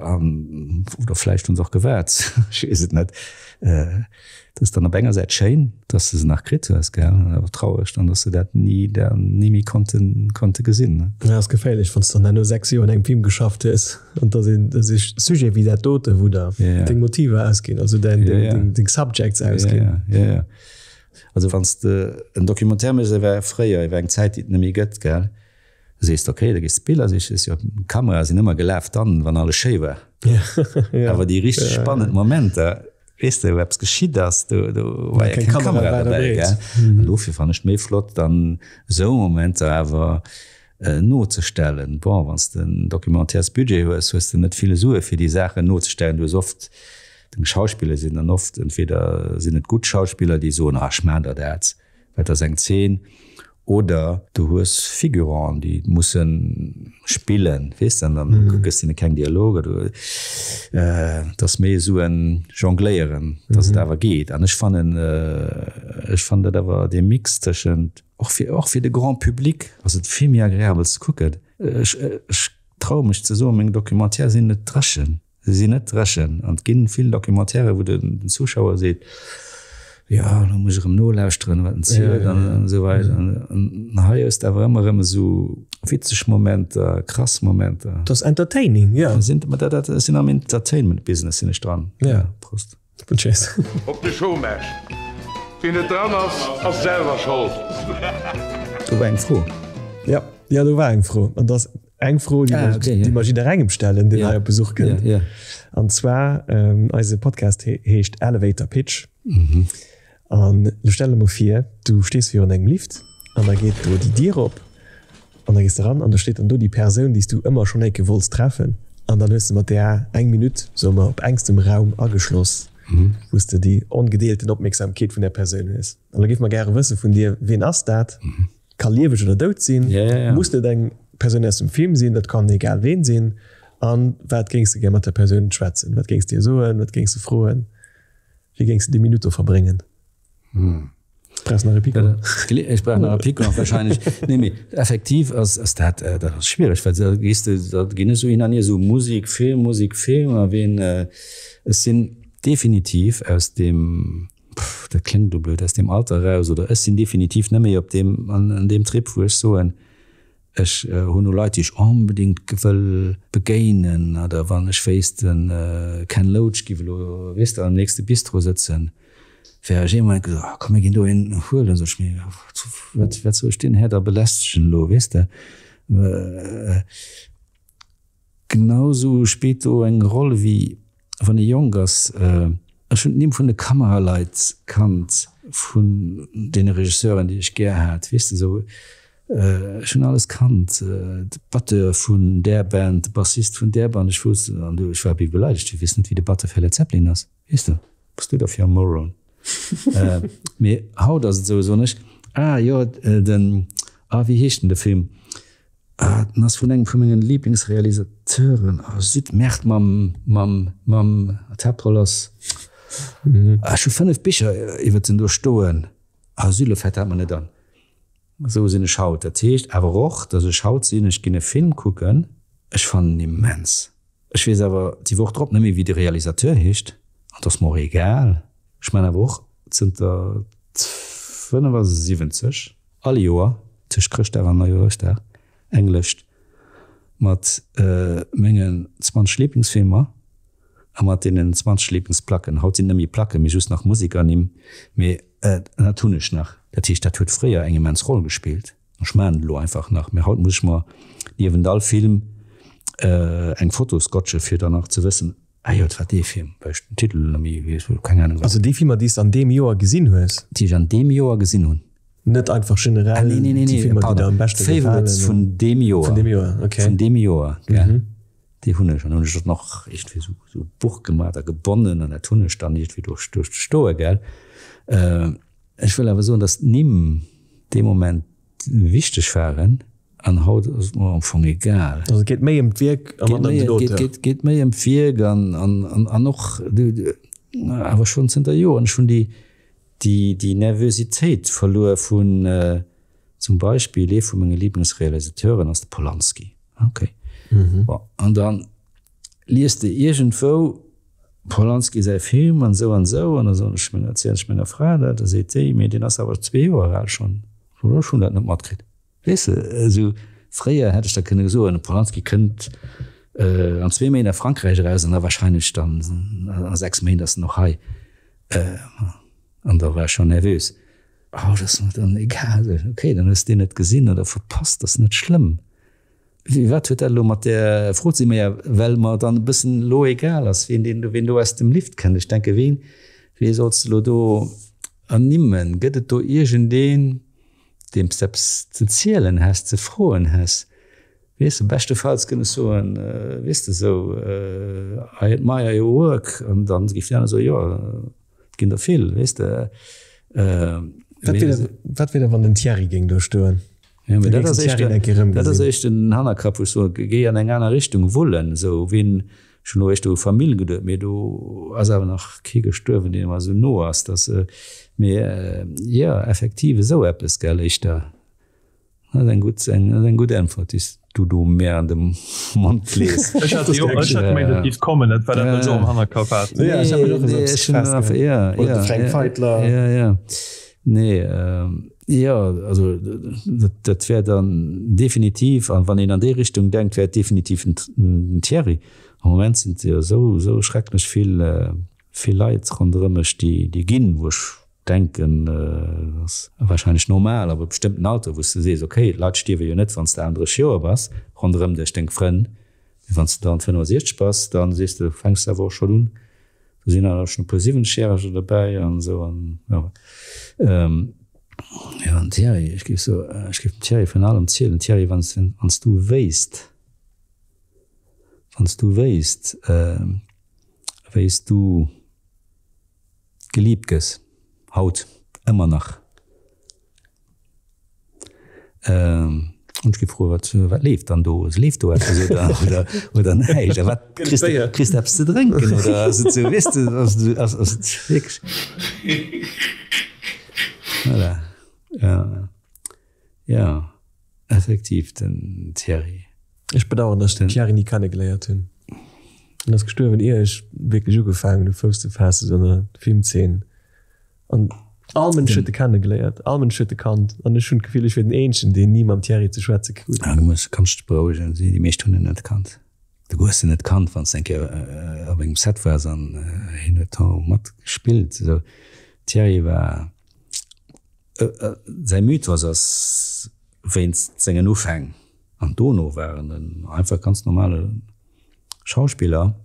an oder vläicht hunn se och gewaart, ech weess et net. Dat ass dann op enger Säit schéin, dass de se nach kritt hues, gell, an awer traureg dann, dass se dat ni dann ni méi konnten konnte gesinn, ne. Ja, ass geféierlech, wann s de dann herno 6 Joer un engem Film geschafft hues an dass een dass ee Sujet wéi dat dote, wou der deng Motiver ausginn, also däin deng deng Subjects ausginn. Ja, ja, ja. Also wann s de en Documentaire méchs, et war fréier, et war eng Zäit, déi et net méi gëtt, gell, da sees de, okay, da gees de d'Biller sichen, sees jo, d'Kamerae sinn ëmmer gelaf dann, wann alles schéi war. Awer déi richteg spannend Momenter, Weess de, wou eppes geschitt ass, do, do war ja keng Kamera derbäi, gell? An dofir fannen ech et méi flott, dann esou Momenter awer nozestellen. Bon, wann s de en Documentaires-Budget hues, hues de net vill Sue fir déi Saachen nozestellen. Du hues oft, deng Schauspiller sinn dann oft, entweder sinn et gutt Schauspiller, déi soen, ah, ech maan der dat, well et ass eng Zeen. Oder du hues Figuranten, déi musse spillen, weess de, an dann gëss hinne keng Dialoger. Du, et ass méi esou en Jongléieren, datt et awer geet. An ech fannen, ech fannen dat awer, dee Mix tëschent, och fir, och fir de Grand Public ass et vill méi agreabel ze kucken. Ech, ech traue mech ze soen, meng Documentaire sinn net dréchen. Se sinn net dréchen. An et gi vill Documentairen, wou den Zuschauer seet, jo, elo muss ech erëm nolauschteren, wat en zielt an esou weider. An hei hues de awer ëmmer erëm esou witzeg Momenter, krass Momenter. Dat ass entertaining, jo. Mä dat, ech sinn am Entertainment-Business sinn ech dran. Jo. Prost. Cheers. Op de Chômage. Wien net dran ass, ass selwer Schold. Do war eng Fro. Jo, jo, do war eng Fro. An dat ass Eng Fro, déi ah, okay, ja. mer jidderengem stellen, deen hei op Besuch kënnt. Ja, ja. An zwar ähm, eise Podcast he heescht Elevator Pitch. Mhm. An du stelle mer vir, du stees virun engem Lift an da geet do déi Dier op an da gees du ran an do steet dann do déi Persoun, déi s du ëmmer schonn eng Kéier wollts treffen. An dann hues du mat där eng Minutt, soe mer, op engstem Raum ageschloss, mhm. wou s du déi ongedeelten Opmierksamkeet vun där Persoun hues. An da géif mer gäre wësse vun dir, wien ass dat? Mhm. Ka lieweg oder dout sinn, muss net eng Persoun aus dem Film sinn, dat kann egal ween sinn. An wat géings de gär mat der Persoun schwätzen? Wat géings de hir soen? Wat géings de froen? Wéi géings de déi Minutt do verbréngen? Brauchs nach e Pico? Ech brauch nach e Pico wahrscheinlech. Nee, mee effektiv ass ass dat, dat ass schwiereg, well da gees de, da ginn ech esou hin an hier, esou Musek, Film, Musek, Film a ween, ech sinn definitiv aus deem, Pff, dat kléngt elo blöd, aus deem Alter eraus, oder ech sinn definitiv net méi op deem, an deem Trip, wou ech soen, ech hunn elo Leit, déi ech onbedéngt wëll begéinen, oder wann ech wéisst, de Ken Loach giff elo, weess de, am nächste Bistro sëtzen, wär ech ee Moment gesot, oh komm mir ginn do een huelen, sot ech mir, wat, wat soll ech deen Här da belästegen elo, weess de. Genau sou spillt do eng Roll wéi wann ee jonk ass. Ech hunn d'Nimm vun de Kameraleit kannt, vun deene Regisseuren déi ech gär hat, weess de sou. Ech hunn alles kannt, de Batteur vun där Band, de Bassist vun där Band. Ech wousst, an du, ech war wéi beleidegt, du weess net wéi de Batteur fir Led Zeppelin ass, weess de, bass du da fir e Moron? Mee haut ass et esou, soen ech, ah jo, den, ah wéi heescht denn de Film? Ah, den ass vun engem vu mengen Lieblingsrealisateuren, ah Süd Merde mam, mam, mam, d'Haaptroll ass, ah ech hu 5 Bicher iwwert den do stoen, ah Süle fält dat mer net an. Esou sinn ech haut. Dat heescht awer och, dass ech haut sinn, ech ginn e Film kucken, ech fannen en immens, ech weess awer déi Woch drop net méi wéi de Realisateur heescht, an et ass mer och egal. Ech man awer och zënter 75 all Joer tëscht Chrëschtdag an Neijoerschdag eng Lëscht mat mengen 20 Lieblingsfilmer a mat deenen 20 Lieblingsplacken. Haut sinn net méi Placken, mee just nach Musekernimm, mee dat hunn ech nach. Dat heescht, dat huet fréier eng immens Roll gespillt. Ech maachen et elo einfach nach, mee haut muss ech mer niewent all Film eng Foto scotchen, fir dann nach ze wëssen, Ah jo, et war dee Film, well ech den Titel elo net méi weess, keng Ahnung wat. Also déi Filmer, déi s de an deem Joer gesinn hues? Déi ech an deem Joer gesinn hunn. Net einfach generell ah, nee, nee, nee, déi Filmer, déi der am beschte gefalen hunn. Favorites vun deem Joer. Vun deem Joer, okay. Vun deem Joer, gell. Déi hunn ech. An hunn ech dat nach iergendwéi esou esou Buch gemaach a gebonnen an dat hunn ech dann iergendwéi do do stoe, gell. Ech wëll awer soen, datt d'Nimm dee Moment wichteg waren. An haut ass et mer am Fong egal. Also et geet méi ëm d'Wierk a manner ëm den Auteur. Et geet méi ëm d'Wierk an och, awer schonn zënter Joren, ech hunn déi Nervositéit verluer vun, zum Beispill ee vu menge Liblingsrealisateuren ass de Polanski. Ok. Bon, an da liest de iergendwou Polanski säi Film an esou an esou an da soen ech menger, erzielen ech menger Fra dat, da seet déi, mee deen ass awer zwee Joer al schonn. Ech hunn dat net matkritt. Weess de, esou fréier hätt ech da kënne soen, de Polanski kënnt an zwee Méint a Frankräich eraus an da wahrscheinlech dann a 6 Méint ass en och hei. An da war ech schonn nervös. Haut ass mer dann egal, okay, dann hues de deen net gesinn oder verpasst, ass net schlëmm. Wat huet dat elo mat där Fro ze dinn? Maja, well mer dann e bëssen elo egal ass, wien deen, wien do aus dem Lift kënnt. Ech denke, ween, wee solls de elo do ernimmen? Gëtt et do iergendeen, deem s de eppes ze zielen häss, ze froen häss? Weess de, beschtefalls kënn ech soen, weess de, esou, I admire your work, an dann géif deen anere soen, jo, et ginn der vill, weess de. Wat wier da, wat wier da wann den Thierry géing do stoen? Ja, mee dat ass éischter, dat ass éischter den Hannerkapp, wou ech soen, géi an eng aner Richtung wullen, esou wien, ech hunn elo éischter u Famill geduet, mee do ass awer nach kee gestuerwen, deen mer esou no ass, dass, mee jo, effektiv esou eppes, gell, éischter. Dat ass eng gutt, eng, dat ass eng gutt Äntwert, déi s du do mär an de Mond lees. Ech hat jo, ech hat gemengt, dat géif kommen, dat war dat, wat ech och am Hannerkapp hat. Nee, ech hat mech och esou eppes gefragt, Oder de Fränk Feitler. Jo, jo. Nee, jo, also dat wär dann definitiv, an wann een an déi Richtung denkt, wär et definitiv den Thierry. Am Moment sinn et jo esou, esou schrecklech vill, vill Leit ronderëm mech, déi, déi ginn, wou ech denken, dat ass warscheinlech normal ab e bestëmmten Alter, wou s de sees, okay, d'Leit stierwe jo net, wann s de 38 Joer bass, ronderëm dech, deng Frënn, mee wann s de dann 65 bass, da sees de, fänks de awer och schonn un, Do sinn awer schon e puer Siwwenzegjäreger derbäi an esou an jo. Jo, den Thierry, ech géif soen, ech géif dem Thierry vun allem zielen. Thierry, wann s, wann s du wéisst, wann s du wéisst, wéi s du geliebt gëss, haut, ëmmer nach. Hunn ech gefrot, wat, wat leeft dann do? Leeft do eppes oder, oder, oder näischt? A wat kriss de, kriss de eppes ze drénken oder ass et sou, weess de, ass, ass, ass et wierklech. Voilà. Ja, ja, effektiv den Thierry. Ech bedauern, dass ech den Thierry ni kennegeléiert hunn. En ass gestuerwen, ier ech wierklech ugefaangen hu Fouss ze faassen an der Filmzeen. An all Mënsch huet e kennegeléiert, all Mënsch huet e kannt. An ech hunn d'Gefill, ech wier den Eenzegen, deen ni mam Thierry ze schwätze krut. Ah, du muss, kanns dech berouegen, déi meescht hunn en net kannt. Du hues en net kannt, wann s de eng Kéier op engem Set waars an hien huet do matgespillt. Esou, Thierry war, säi Mythos ass wéinst sengen Ufäng, an dono war en en einfach ganz normale Schauspiller.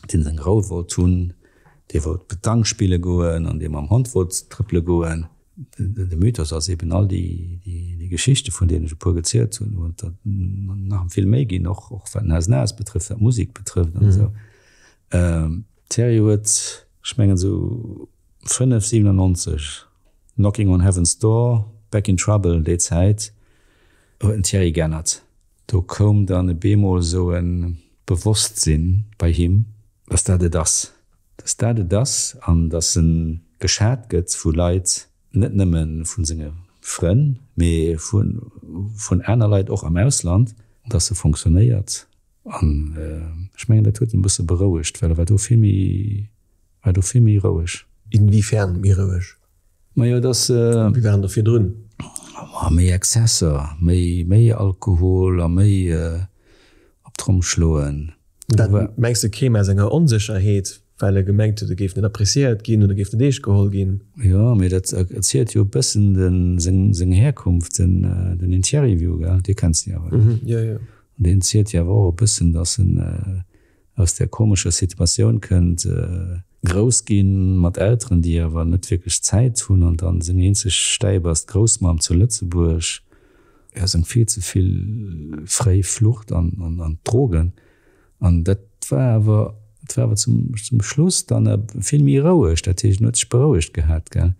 deen seng Rou wollt hunn, dee wollt Petanque spille goen an dee mam Hond wollt trëppele goen. De Mythos ass eben all déi Geschichte vun deenen ech e puer gezielt hunn, wou et der nach vill méi ginn, och wat den Haus betrëfft, wat d'Musek betrëfft an esou. D'Serie huet, ech mengen esou 5, 97, Knocking on Heaven's Door, Back in Trouble, déi Zäit huet den Thierry geännert. Do koum dann e beemol esou e Bewosstsinn bei him, dass dat et ass, dass dat et ass an dass e geschat gëtt vu Leit, net nëmme vu senge Frënn, mee vun aner Leit och am Ausland, dass e fonctionnéiert. An ech mengen, dat huet en e bësse berouegt, well e war do vill méi, war do vill méi roueg. Inwiefern méi roueg? Majo, dass. Wéi waren der virdrun? Ma méi Exzesser, méi, méi Alkohol a méi op d'Tromm schloen. Dat, mengs de, kéim aus enger Onsécherheet, well e gemengt huet, e géif net appréciéiert ginn oder géif net eescht geholl ginn? Jo, mee dat erzielt jo e bëssen de seng, seng Herkunft, den, den Interview, gell? Dee kenns de jo awer, gell? Jo, jo. An deen zielt jo awer och e bëssen, dass en aus där komescher Situatioun kënnt, grouss ginn mat Elteren, déi awer net wierklech Zäit hunn an dann seng eenzeg Stäip ass d'Groussmamm zu Lëtzebuerg, jo seng vill ze vill fréi Flucht an an d'Drogen. An dat war awer, dat war awer zum zum Schluss dann vill méi roueg, dat heescht en huet sech berouegt gehat, gell.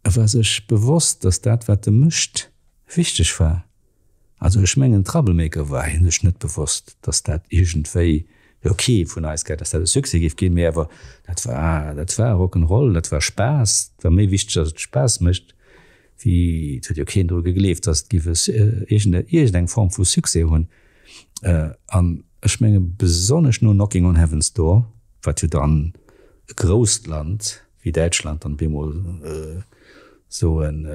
E war sech bewosst, datt dat wat e mécht wichteg war. Also ech mengen Troublemaker war hien sech net bewosst, datt dat iergendwéi, jo kee vun eis gell, datt dat e Succès géif ginn, mee awer dat war, dat war Rock'n'Roll, dat war Spaass, et war méi wichteg, datt et Spaass mécht, wéi, et huet jo keen dru gegleeft, datt et géif e iergendeng Form vu Succès hunn. An ech menge besonnesch no Knocking on Heaven's Door, wat jo dann e grousst Land wéi Däitschland dann bemol soen,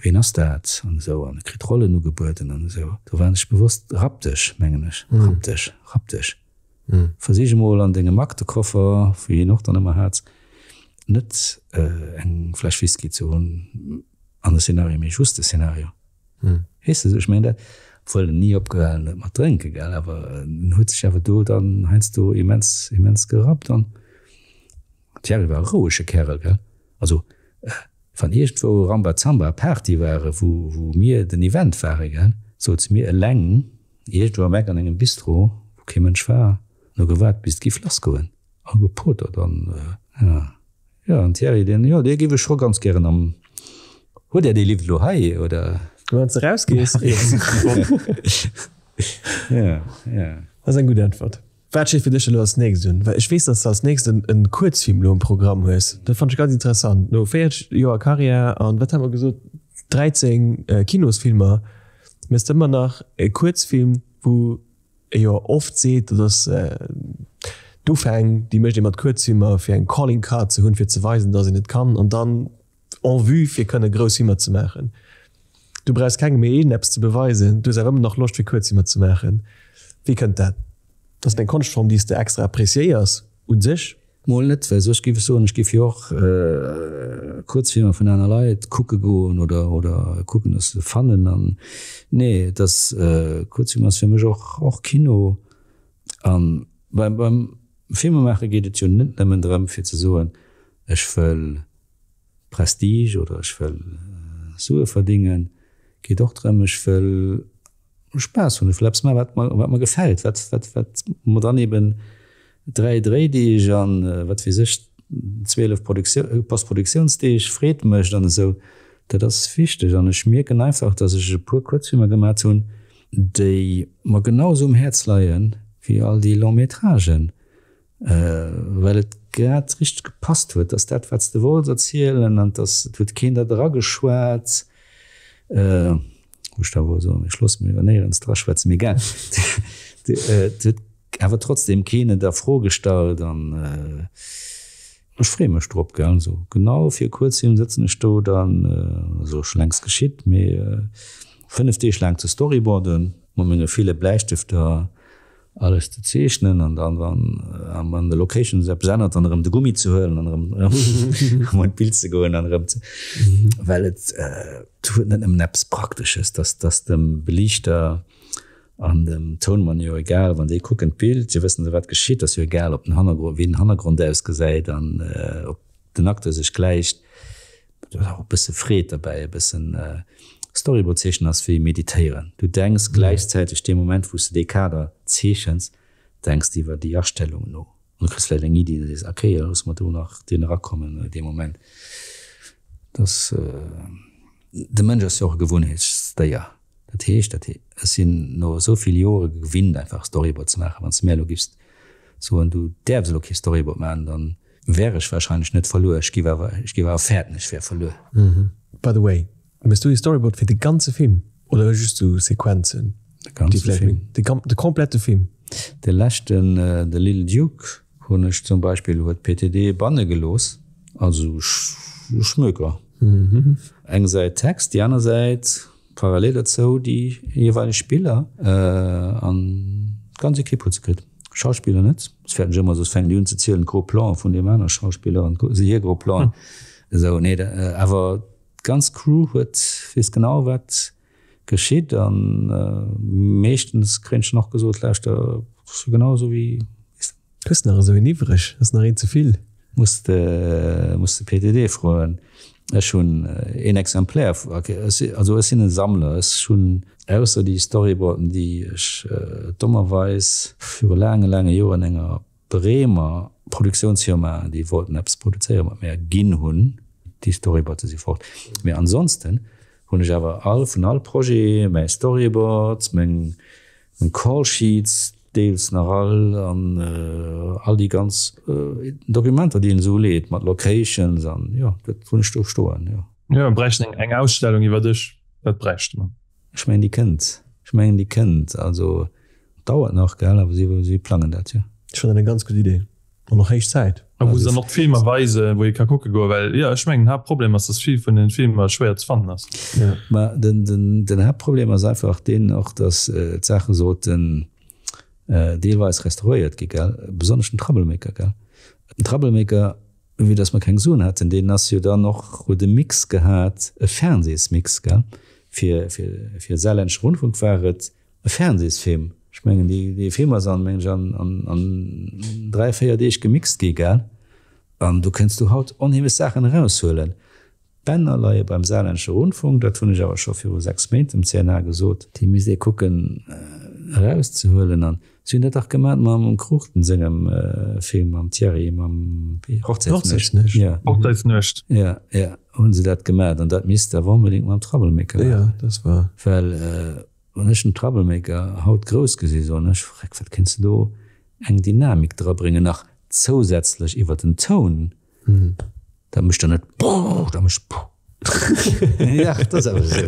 ween ass dat an esou an e kritt Rollen ugebueden an esou. Do war en sech bewosst, rapp dech, mengen ech, rapp dech, rapp dech. Versich emol an dengem Aktekoffer, wéi hien och dann ëmmer hat, net eng Fläsch Whisky ze hunn an e Szenario, mee just e Szenario. Weess de, ech mengen dat, obwuel en ni opgehalen huet mat drénken, gell, awer en huet sech awer do dann heiansdo immens, immens gerappt an. Thierry war e rouege Kärel, gell? Also, wann iergendwou Rambazamba Party ware wou wou mir den Event ware, gell, souze mir eleng iergendwou am Eck an engem Bistro, wou kee Mënsch war, an hu gewaart bis et giff lass goen a gepotert an, ja. Jo, an Thierry, deen, jo, dee giff ech scho ganz gären am. Huet Är déi Lift elo hei, oder? Wann s de erausgees, riets. Ja, ja. Dat ass eng gutt Äntwert. Wat steet fir dech elo als nächst un? Well ech weess, dass de als nächst en Kuerzfilm elo um Programm hues. Dat fannt ech ganz interessant. No 40 Joer Karriär an, wat hat mer gesot, 13 Kinosfilmer, méchs de ëmmer nach e Kuerzfilm, wou ee jo oft seet, dat ass d'Ufäng, déi mécht ee mat Kuerzfilmer, fir eng Calling Card ze hunn, fir ze weisen, dass een et kann an dann en vue fir kënne grouss Filmer ze maachen. Du brauchs kengem méi iergendeppes ze beweisen, du hues awer ëmmer nach Loscht fir Kuerzfilmer ze maachen. Wéi kënnt dat? Ass et eng Konschtform déi s de extra appreciéiers u sech? Mol net, well soss giff ech soen, ech giff jo och Kuerzfilmer vun aner Leit kucke goen oder oder kucken dass se fannen an nee et ass Kuerzfilm ass fir mech och och Kino an beim beim Filmemaache geet et jo net nëmmen drëm fir ze soen ech wëll Prestige oder ech wëll Sue verdingen, geet och drëm, ech wëll Spaass hunn, ech wëll eppes maachen, wat mer, wat mer gefält, wat, wat, wat mer dann eben 3 Dréideeg an wat weess ech 12 Produktioun, Postproduktiounsdeeg Freed mécht an esou. Dat ass wichteg an ech mierken einfach, datt ech e puer Kuerzfilmer gemat hunn, déi mer genau esou um Häerz leie wéi all déi Long-métragen. Well et grad richteg gepasst huet, dass dat, wat s de wollts erzielen, an dass et huet keen der drageschwat, wou ech da woll soen, ech loosse mir iwwer néierens draschwätzen, mee egal, et huet awer trotzdem keen et a Fro gestallt an ech freeë mech drop, gell. Esou genau fir kuerzem sëtzen ech do dann, also scho längst geschitt, mee 5 Deeg laang ze storyboarden mat menge ville Bläistëfter. Alles ze zeechnen an dann wann an de Locations eppes ännert, dann erëm de Gummi ze huelen an erëm erëm an d'Bild ze goen an erëm ze well et huet net nëmmen eppes Praktesches, dass dass dem Beliichter an dem Tounmann jo egal, wann déi kucken d'Bild, se wëssen se wat geschitt, ass jo egal ob den Hannergrond wéi den Hannergrond ausgesäit an ob den Acteur sech gläicht. Do ass och e bësse Freed derbäi, e bëssen Storyboard zeechnen ass wéi meditéieren. Du denks gläichzäiteg dee Moment wou s de dee Kader zeechens, denks de iwwer déi Astellung no an du kriss vläicht eng Iddi an du sees, okay, da loosse mer do nach deen erakommen oder dee Moment. Dass, de Mënsch ass jo och e Gewunnheetsdéier. Dat heescht, dat ech sinn no esou vill Jore gewinnt einfach Storyboard ze maachen. Wann s de mir elo giffs soen, du däerfs elo kee Storyboard maachen, dann wär ech wahrscheinlech net verluer, ech giff awer, ech giff awer fäerten, ech wär verluer. By the way, méchs du e Storyboard fir de ganze Film oder just sou Sequenzen? De ganze Film. De komplette Film? De leschten, The Little Duke, hunn ech zum Beispill, huet d'PTD banne gelooss, also Schmöker. Eng Säit Text, déi aner Säit parallel dozou déi jeeweileg Spiller an d'ganz Ekipp huet se kritt. Schauspiller net, dat fäerten ech ëmmer, soss fänken déi un ze zielen, gros Plan vun deem aner Schauspiller an se hir gros Planen. Esou, nee, awer d'ganz Crew huet, weess genau wat geschitt an meeschtens kréien ech dann och gesot, lauschter, ass jo genau esou wéi. Hues nach esou een iwwreg? Ass nach een ze vill? Muss de muss de PTD froen. Ech hunn een Exemplaire, also ech sinn e Sammler, ech hunn ausser déi Storyboarden, déi ech dommerweis viru laange laange Joren enger Bremer Produktiounsfirma, déi wollten eppes produzéiere mat mär, ginn hunn, déi Storyboarde si fort. Mee ansonsten hunn ech awer all vun all Projet mäi Storyboard, meng Meng Call Sheets deels nach all an all déi ganz Dokumenter déi een esou leet mat Locations an jo dat hunn ech do stoen jo. Jo mir bräichten eng Ausstellung iwwer dech, dat bräichte mer. Ech mengen déi kënnt, ech mengen déi kënnt, also dauert nach gell, awer si si plangen dat jo. Ech fannen dat eng ganz gutt Idee. An och héich Zäit. A wou se dann och d'Filmer weisen, wou ee ka kucke goen, well jo, ech mengen den Haaptproblem ass, dass vill vun den Filmer schwéier ze fannen ass. Ma den Haaptproblem ass einfach deen och, dass d'Saache sollten deelweis restauréiert gi, gell, besonnesch den Troublemaker, gell. Den Troublemaker, vue dass mer keng Suen haten, deen ass jo dann och, huet e Mix gehat, e Fernsehsmix, gell, fir fir fir Saarländische Rundfunk war et E Fernsehsfilm, ech mengen dee Film ass an mengen ech an 3, 4 Deeg gemixt gi gell, an do kënns du haut onheemlech Saachen eraushuelen. D'Bänner leie beim Saarländische Rundfunk, dat hunn ech awer scho viru 6 Méint dem CNA gesot, déi misst ee kucken. Erauszehuelen. An si hunn dat dach gemat mam Cruchten sengem Film, mam Thierry, mam Hochzäitsnuecht. Jo. Hochzäitsnuecht. Jo, jo, hu se dat gemat. An dat misst awer onbedéngt mam Troublemaker maachen. Jo, dat war. Well wann ech den Troublemaker haut grouss gesi soen ech, Vreck, wat kéints de do eng Dynamik drabréngen, nach zousätzlech iwwer den Toun. Dat mécht dann net Puh, dat mécht Puh. Ja, dat ass awer esou.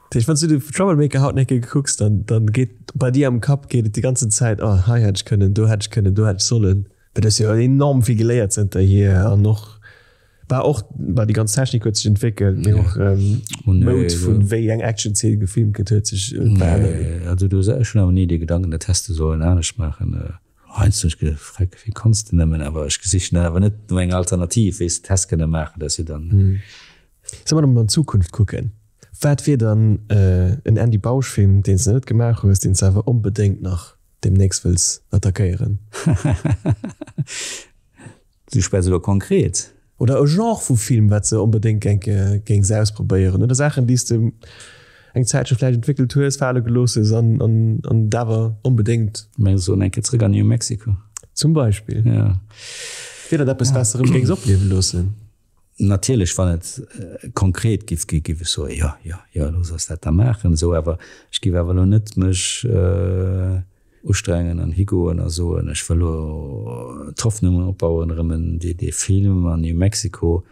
Dat heescht, wann s du de Troublemaker haut nach eng Kéier kucks, dann, dann geet bei dir am Kapp geet et déi ganzen Zäit, oh, hei hätt ech kënnen, do hätt ech kënnen, do hätt ech sollen. Well du hues jo enorm vill geléiert zënterhier an och, bah, och, bah, déi ganz Technik huet sech entwéckelt, mee och d'Moud vun wéi eng Action-Zeen gefilmt gëtt, huet sech verännert. Nee, also du, ech hunn awer ni dee Gedanken, dat häss de sollen anescht maachen. Heiansdo hunn ech geduecht, Freck, wéi konns de nëmmen? Awer ech gesichen dann awer net no enger Alternativ, wéi s de et häss kënne maachen, dat ass jo dann. Solle mer dann an d'Zukunft kucken? Wat wier dann en Andy Bausch Film, deen s de net gemaach hues, deen s de awer onbedéngt nach deemnächst wëlls attackéieren? Du schwätz elo konkret. Oder e Genre vu Film, wat s de onbedéngt géings ausprobéieren? Oder Saachen, déi s de eng Zäitche vläicht entwéckelt hues, fale gelooss hues an et awer onbedéngt. Mengs du eng Kéier zrëck an New Mexico? Zum Beispill. Jo. Wier dat eppes, wat s de erëm géings opliewe loossen? Natierlech, wann et konkret giff gi, giff ech soen, jo, jo, jo, looss eis dat da maachen esou. Awer ech giff awer elo net mech ustrengen an higoen a soen, ech wëll elo d'Hoffnung opbauen, erëm en dee Film an New Mexico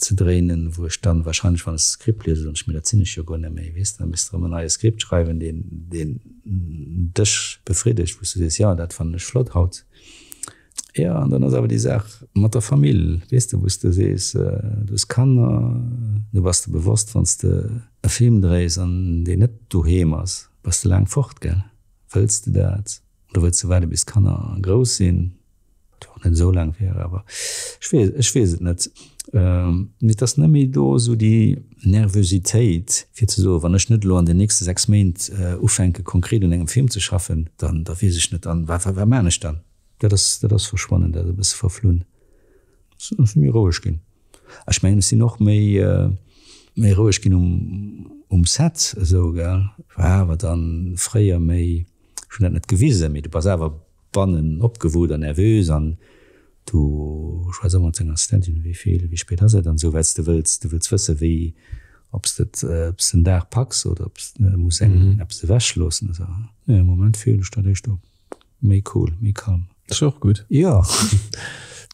ze dréinen, wou ech dann wahrscheinlech, wann ech de Skript liesen, soen ech, mee dat sinn ech jo guer net méi, weess de, da misst de erëm en neie Skript schreiwen, deen, deen dech befriddegt, wou s du sees, jo, dat fannen ech flott haut. Jo, an dann ass awer déi Saach mat der Famill, weess de, wou s de sees, du hues Kanner, du bass de bewosst, wann s de e Film dréis an deen net doheem ass, bass de laang fort, gell? Wëlls de dat oder wëlls de waarde bis d'Kanner grouss sinn? Wat jo och net esou laang wär, awer ech weess, ech weess et net. Mee et ass net méi do esou déi Nervositéit, fir ze soen, wann ech net elo an den nächste 6 Méint ufänke konkret un engem Film ze schaffen, dann da weess ech net, dann wat, wat maan ech dann? Dat ass, dat ass verschwonnen, dat ass e bësse verflunn. Et ass méi roueg ginn. Ech mengen, ech sinn och méi, méi roueg ginn um, um Set esou, gell. War awer dann fréier méi, ech hunn dat net gewisen, mee du bass awer bannen opgewullt an nervös an du schwätz och mat denger Assistentin, wéi vill, wéi spéit ass et an esou, well s de wëlls, du wëlls wësse wéi, ob s de et, ob s den Dag packs oder ob s de muss eng eppes ewech loossen esou. Nee, am Moment fillen ech dat éischter. Méi cool, méi calm. Ass jo och gutt. Jo,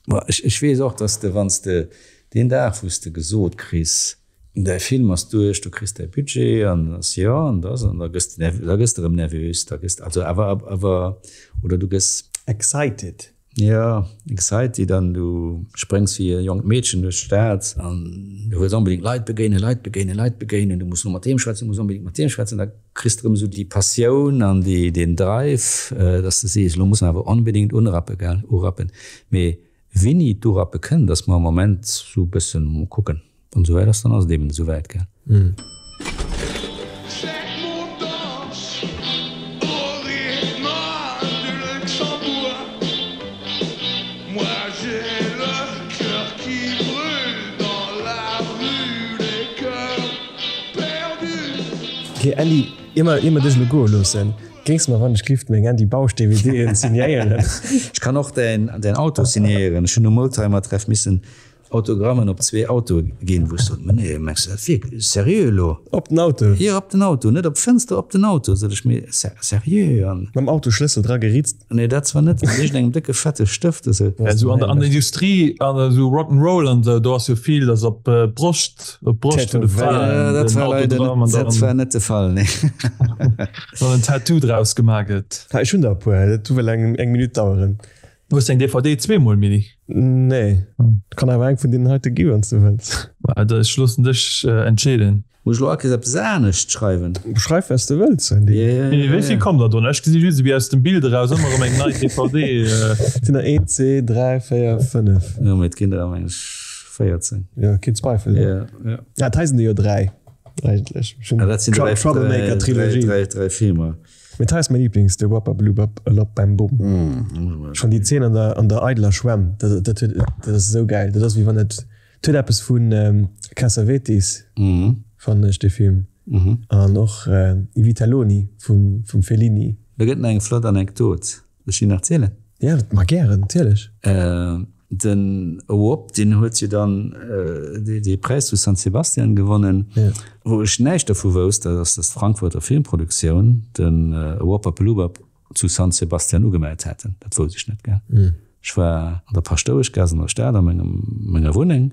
ma ech, ech weess och, dass de, wann s de deen Dag, wou s de gesot kriss, däi Film ass duerch, du kriss däi Budget an ass jo an da ass an da gëss de, da gëss de erëm nervös, da gëss de, also awer, awer, oder du gëss. Excited. Jo, excited an du spréngs wéi e jonkt Meedchen duerch d'Stad an du wëlls onbedéngt Leit begéinen, Leit begéinen, Leit begéinen, du muss elo mat deem schwätzen, du muss onbedéngt mat deem schwätzen, da kriss de erëm esou déi Passioun an déi, deen Drive, dass de sees, elo muss mer awer onbedéngt unrappen, gell, urappen. Mee wéini d'Urappe kënnt, ass mer am Moment esou e bëssen, mol kucken. Wann esouwäit ass, dann ass et eben esouwäit, gell. Ok Andy, ier mer ier mer dech elo goe loossen, géings de mer wann ech giff meng Andy Bausch DVDen signéieren? Ech kann och däin Auto signéieren. Ech hunn um Oldtimertreff missen Autogrammen op zwee Autoe ginn, wou ech sot, Mä nee, mengs de dat wierklech? Seriö elo? Op den Auto? Jo, op den Auto, net op d'Fënster, op den Auto, sot ech, mee seriö? An. Mam Autoschlëssel dra geritzt? Nee, dat zwar net, mat iergendengem décke fette Stëft, esou. Esou an der Industrie, an esou Rock 'n' Roll an esou, do ass jo vill, dass op d'Broscht, op d'Broscht vun de Fraen den Autogramm an dann. Dat war net de Fall, nee. Dann en Tattoo draus gemaach gëtt. Ech hunn der e puer, dat du well eng Minutt daueren. Hues de eng DVD zweemol, Mini? Nee. Kann awer eng vun deenen heite gi wann s de wëlls. Ech loossen dech entscheeden. Muss ech elo all Kéiers eppes anescht schreiwen? Schreif wat s de wëlls, Andy. Mini, wéi vill kommen der do? Ech gesi just ewéi aus dem Bild eraus ëmmer erëm eng nei DVD. Et sinn der 1, 2, 3, 4, 5. Jo, mee et ginn der ëm eng 14. Jo, keen Zweifel. Jo, jo. Ja, et hei sinn der jo 3 eigentlech. Ah, dat sinn 3, Troublemaker-Trilogie. 3 Filmer. Mee hei ass mäi Lieblings, de Wappablubap Alop Bam Bum. Ech fann déi Zeen an der an der eideler Schwämm, dat dat huet dat ass esou gäil. Dat ass wéi wann et et huet eppes vun Cassavetes fannen ech dee Film. An och I Vitelloni vum Fellini. Do gëtt nach eng flott Anekdot. Soll ech déi nach zielen? Jo, ma gären, natierlech. Den Owop, deen huet jo dann dee Präis zu San Sebastian gewonnen. Wou ech näischt dervu wousst, dat ass, dass d'Frankfurter Filmproduktioun den Woppaplubap zu San Sebastian ugemellt haten. Dat wousst ech net, gell. Ech war an der Paschtoueschgaass an der Stad a mengem, menger Wunneng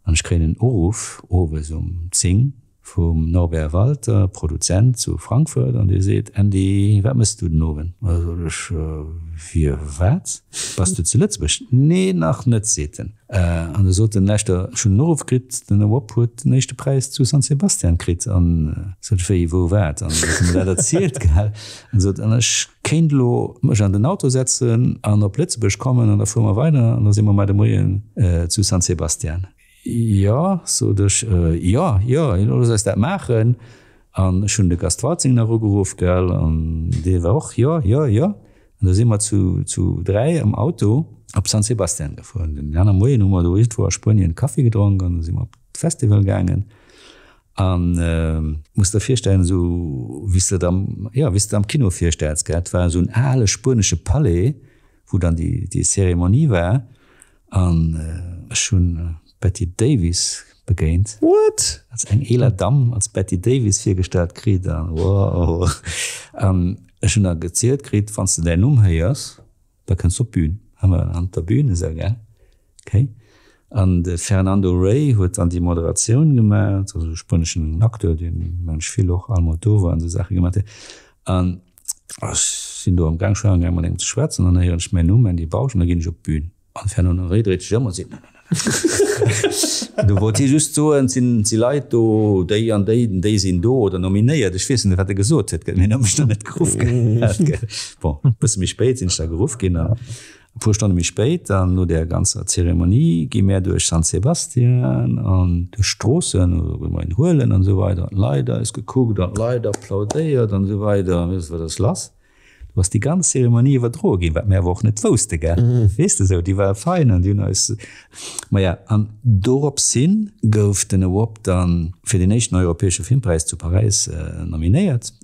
an ech kréien en Uruff owes um 10 vum Norbert Walter, Produzent zu Frankfurt, an dee seet, Andy, wat méchs du den Owend? Da sot ech, Firwat? Bass du zu Lëtzebuerg? Nee, nach net, seet en. An da sot en, Lauschter, ech hunn en Uruff kritt, den Owop huet den éischte Präis zu San Sebastian kritt. An sot ech, Wéi, wou, wat? An huet e mer dat erzielt, gell. An sot, an ech kéint elo mech an den Auto setzen an op Lëtzebuerg kommen an da fuere mer weider an da si mer mar de Moien zu San Sebastian. Jo, sot ech, jo, jo, looss eis dat maachen. An ech hunn de Gast Waltzing nach ugeruff, gell, an dee war och, jo, jo, jo. An da si mer zu, zu 3 am Auto op San Sebastian gefuer. An den aner Moien hu mer do iergendwou a Spuenien Kaffi gedronk an da si mer op d'Festival gaangen. An muss der virstellen, esou wéi s de et am, jo, wéi s de et am Kino virstells, gell, et war esou en ale spuenesche Palais, wou dann déi, déi Zeremonie war. An ech hunn d'Bette Davis begéint. What? Als eng eeler Damm als Bette Davis virgestallt kritt an wow. An ech hunn da gezielt kritt, wann s de däin Numm héiers, da kënns du op d'Bün. Hu mer an der Bün esou, gell? Okay. An de Fernando Rey huet dann déi Moderatioun gemaach, also e spueneschen Acteur, deen, mengen ech, vill och Almodovar an esou Saache gemaach huet. An ech sinn do am Gaang, schonn am Gaang mat engem ze schwätzen, an dann héieren ech mäin Numm, Andy Bausch, an da ginn ech op d'Bün. An Fernand Henri dréit sech ëm a seet, Nananana. Do wollt hie just soen, et sinn, et si Leit do, déi an déi, déi sinn do oder nominéiert. Ech weess net, wat e gesot huet, gell, mee en huet mech nach net geruff gehat, gell. Bon, e bësse méi spéit sinn ech da geruff ginn an e puer Stonne méi spéit dann, no där ganzer Zeremonie, gi mär duerch San Sebastian an duerch d'Stroossen, also gi mer een huelen an esou weider, an d'Leit eis gekuckt an d'Leit applaudéiert an esou weider. An wéisst, wat ass lass? Do ass déi ganz Zeremonie iwwerdroe ginn, wat mir awer och net wousste, gell? Weess de esou, déi war fein an déi hunn eis, maja, an dorops hin gouf den Ewop dann fir den éischten europäesche Filmpräis zu Paräis nominéiert,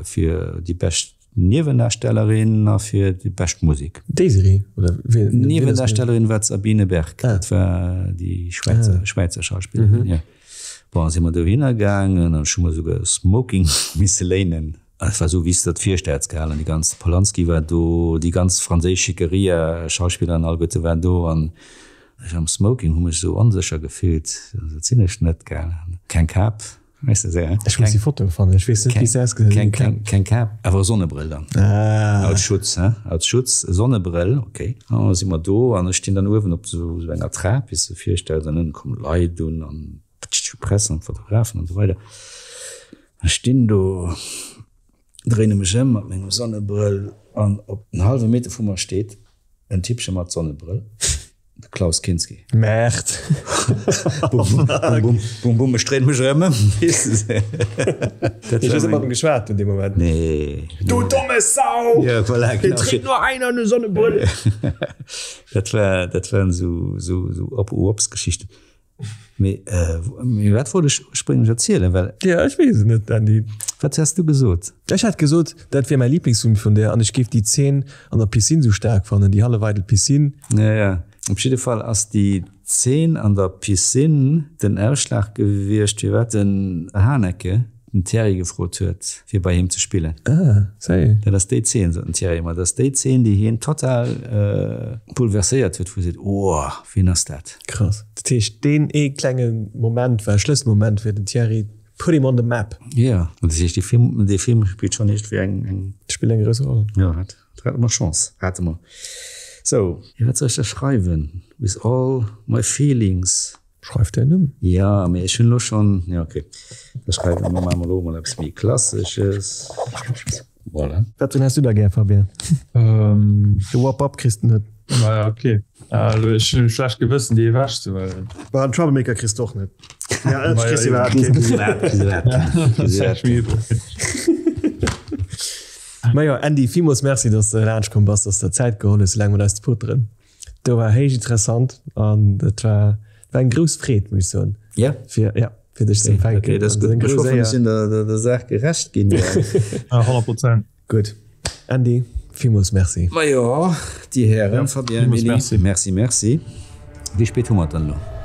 fir déi bescht Niewendarstellerin a fir déi bescht Musek. Desiree, oder wien? Niewendarstellerin war d'Sabine Berg, dat war déi Schwäizer, Schwäizer Schauspillerin, jo. Bon, si mer dohinner gaangen an ech hu mer esouguer e Smoking misse léinen. Et war esou wéi s de der virstells gell, an déi ganz, de Polanski war do, déi ganz franséisch Schickeria, Schauspiller an alleguerte waren do an ech am Smoking hu mech esou onsécher gefillt, dat sinn ech net gell, keng Kap, weess de esou, hein. Ech muss déi Foto fannen, ech weess net wéi se ausgesinn huet. Keng, keng Kap, awer e Sonnebrëll dann, als Schutz, hein, als Schutz, e Sonnebrëll, ok. An da si mer do an ech stinn dann uewen op esou enger Trap, wéi s de der virstells, an ënne kommen Leit un an d'Press an d'Fotografen an esou weider. Ech stinn do, dréine mech ëm mat mengem Sonnebrëll an op en hallwe Meter vu mer steet en Typpche mat Sonnebrëll, de Klaus Kinski. Merde! Bum, bum, bum, bum, bum, ech dréine mech erëm ëm, weess de. Dat war meng. Mat em geschwat an deem Moment? Nee. Du domme Sau! Ja, voilà, genau. Hie tréit nur einer eine Sonnebrëll! Dat war, dat waren esou, esou, esou Op-Ups-Geschichten. Mee wat wollt ech ursprénglech erzielen? Well. Jo, ech weess et net, Andy. Wat has du gesot? Ech hat gesot, dat wier mäi Liblingsfilm vun där an ech géif déi Zeen an der Piscine sou staark fannen, déi hallef eidel Piscine. Jo, jo. Op jidde Fall ass déi Zeen an der Piscine den Ausschlag gewiescht, firwat den Haneke den Thierry gefrot huet, fir bei him ze spillen. Ah, sérieux? Dat ass déi Zeen, sot den Thierry ëmmer, dat ass déi Zeen, déi hien total bouleverséiert huet, wou e seet, Oh, wien ass dat? Krass. Dat heescht, deen ee klenge Moment war e Schlësselmoment fir den Thierry, put him on the map. Jo, an dat heescht, dee Film, dee Film spillt schonn iergendwéi eng, eng. Spillt eng grouss Roll. Jo, hat, hate mer Chance, hate mer. Sou. Jo, wat soll ech da schreiwen? With all my feelings. Schreif däin Numm. Jo, mee ech hunn elo schonn, jo ok, da schreiwe mer, maache mer elo emol eppes méi Klassesches. Voilà. Wat drin häss du da gär, Fabien? De Wap-Up kriss de net. Naja, ok. Elo ech hunn e schlecht Gewëssen déi ewech ze huelen. Bah, en Troublemaker kriss de och net. Ja, ech kriss iwwerhaapt keen. Kriss iwwerhaapt keen. Kriss iwwerhaapt keen. Majo, Andy, villmools Merci, dass de laanscht komm bass, dass de der Zäit geholl hues, esou laang mat eis ze poteren. Do war héich interessant an et war, war eng grouss Freed, muss ech soen. Ja. Fir, ja. Fir dech ze empfänken. Okay, dat ass gutt. Ech hoffen, ech sinn der Saach gerecht ginn. 100 Prozent. Gutt. Andy, villmools Merci. Majo, déi Hären, Fabien, Emily, merci, merci. Wéi spéit hu mer et dann elo?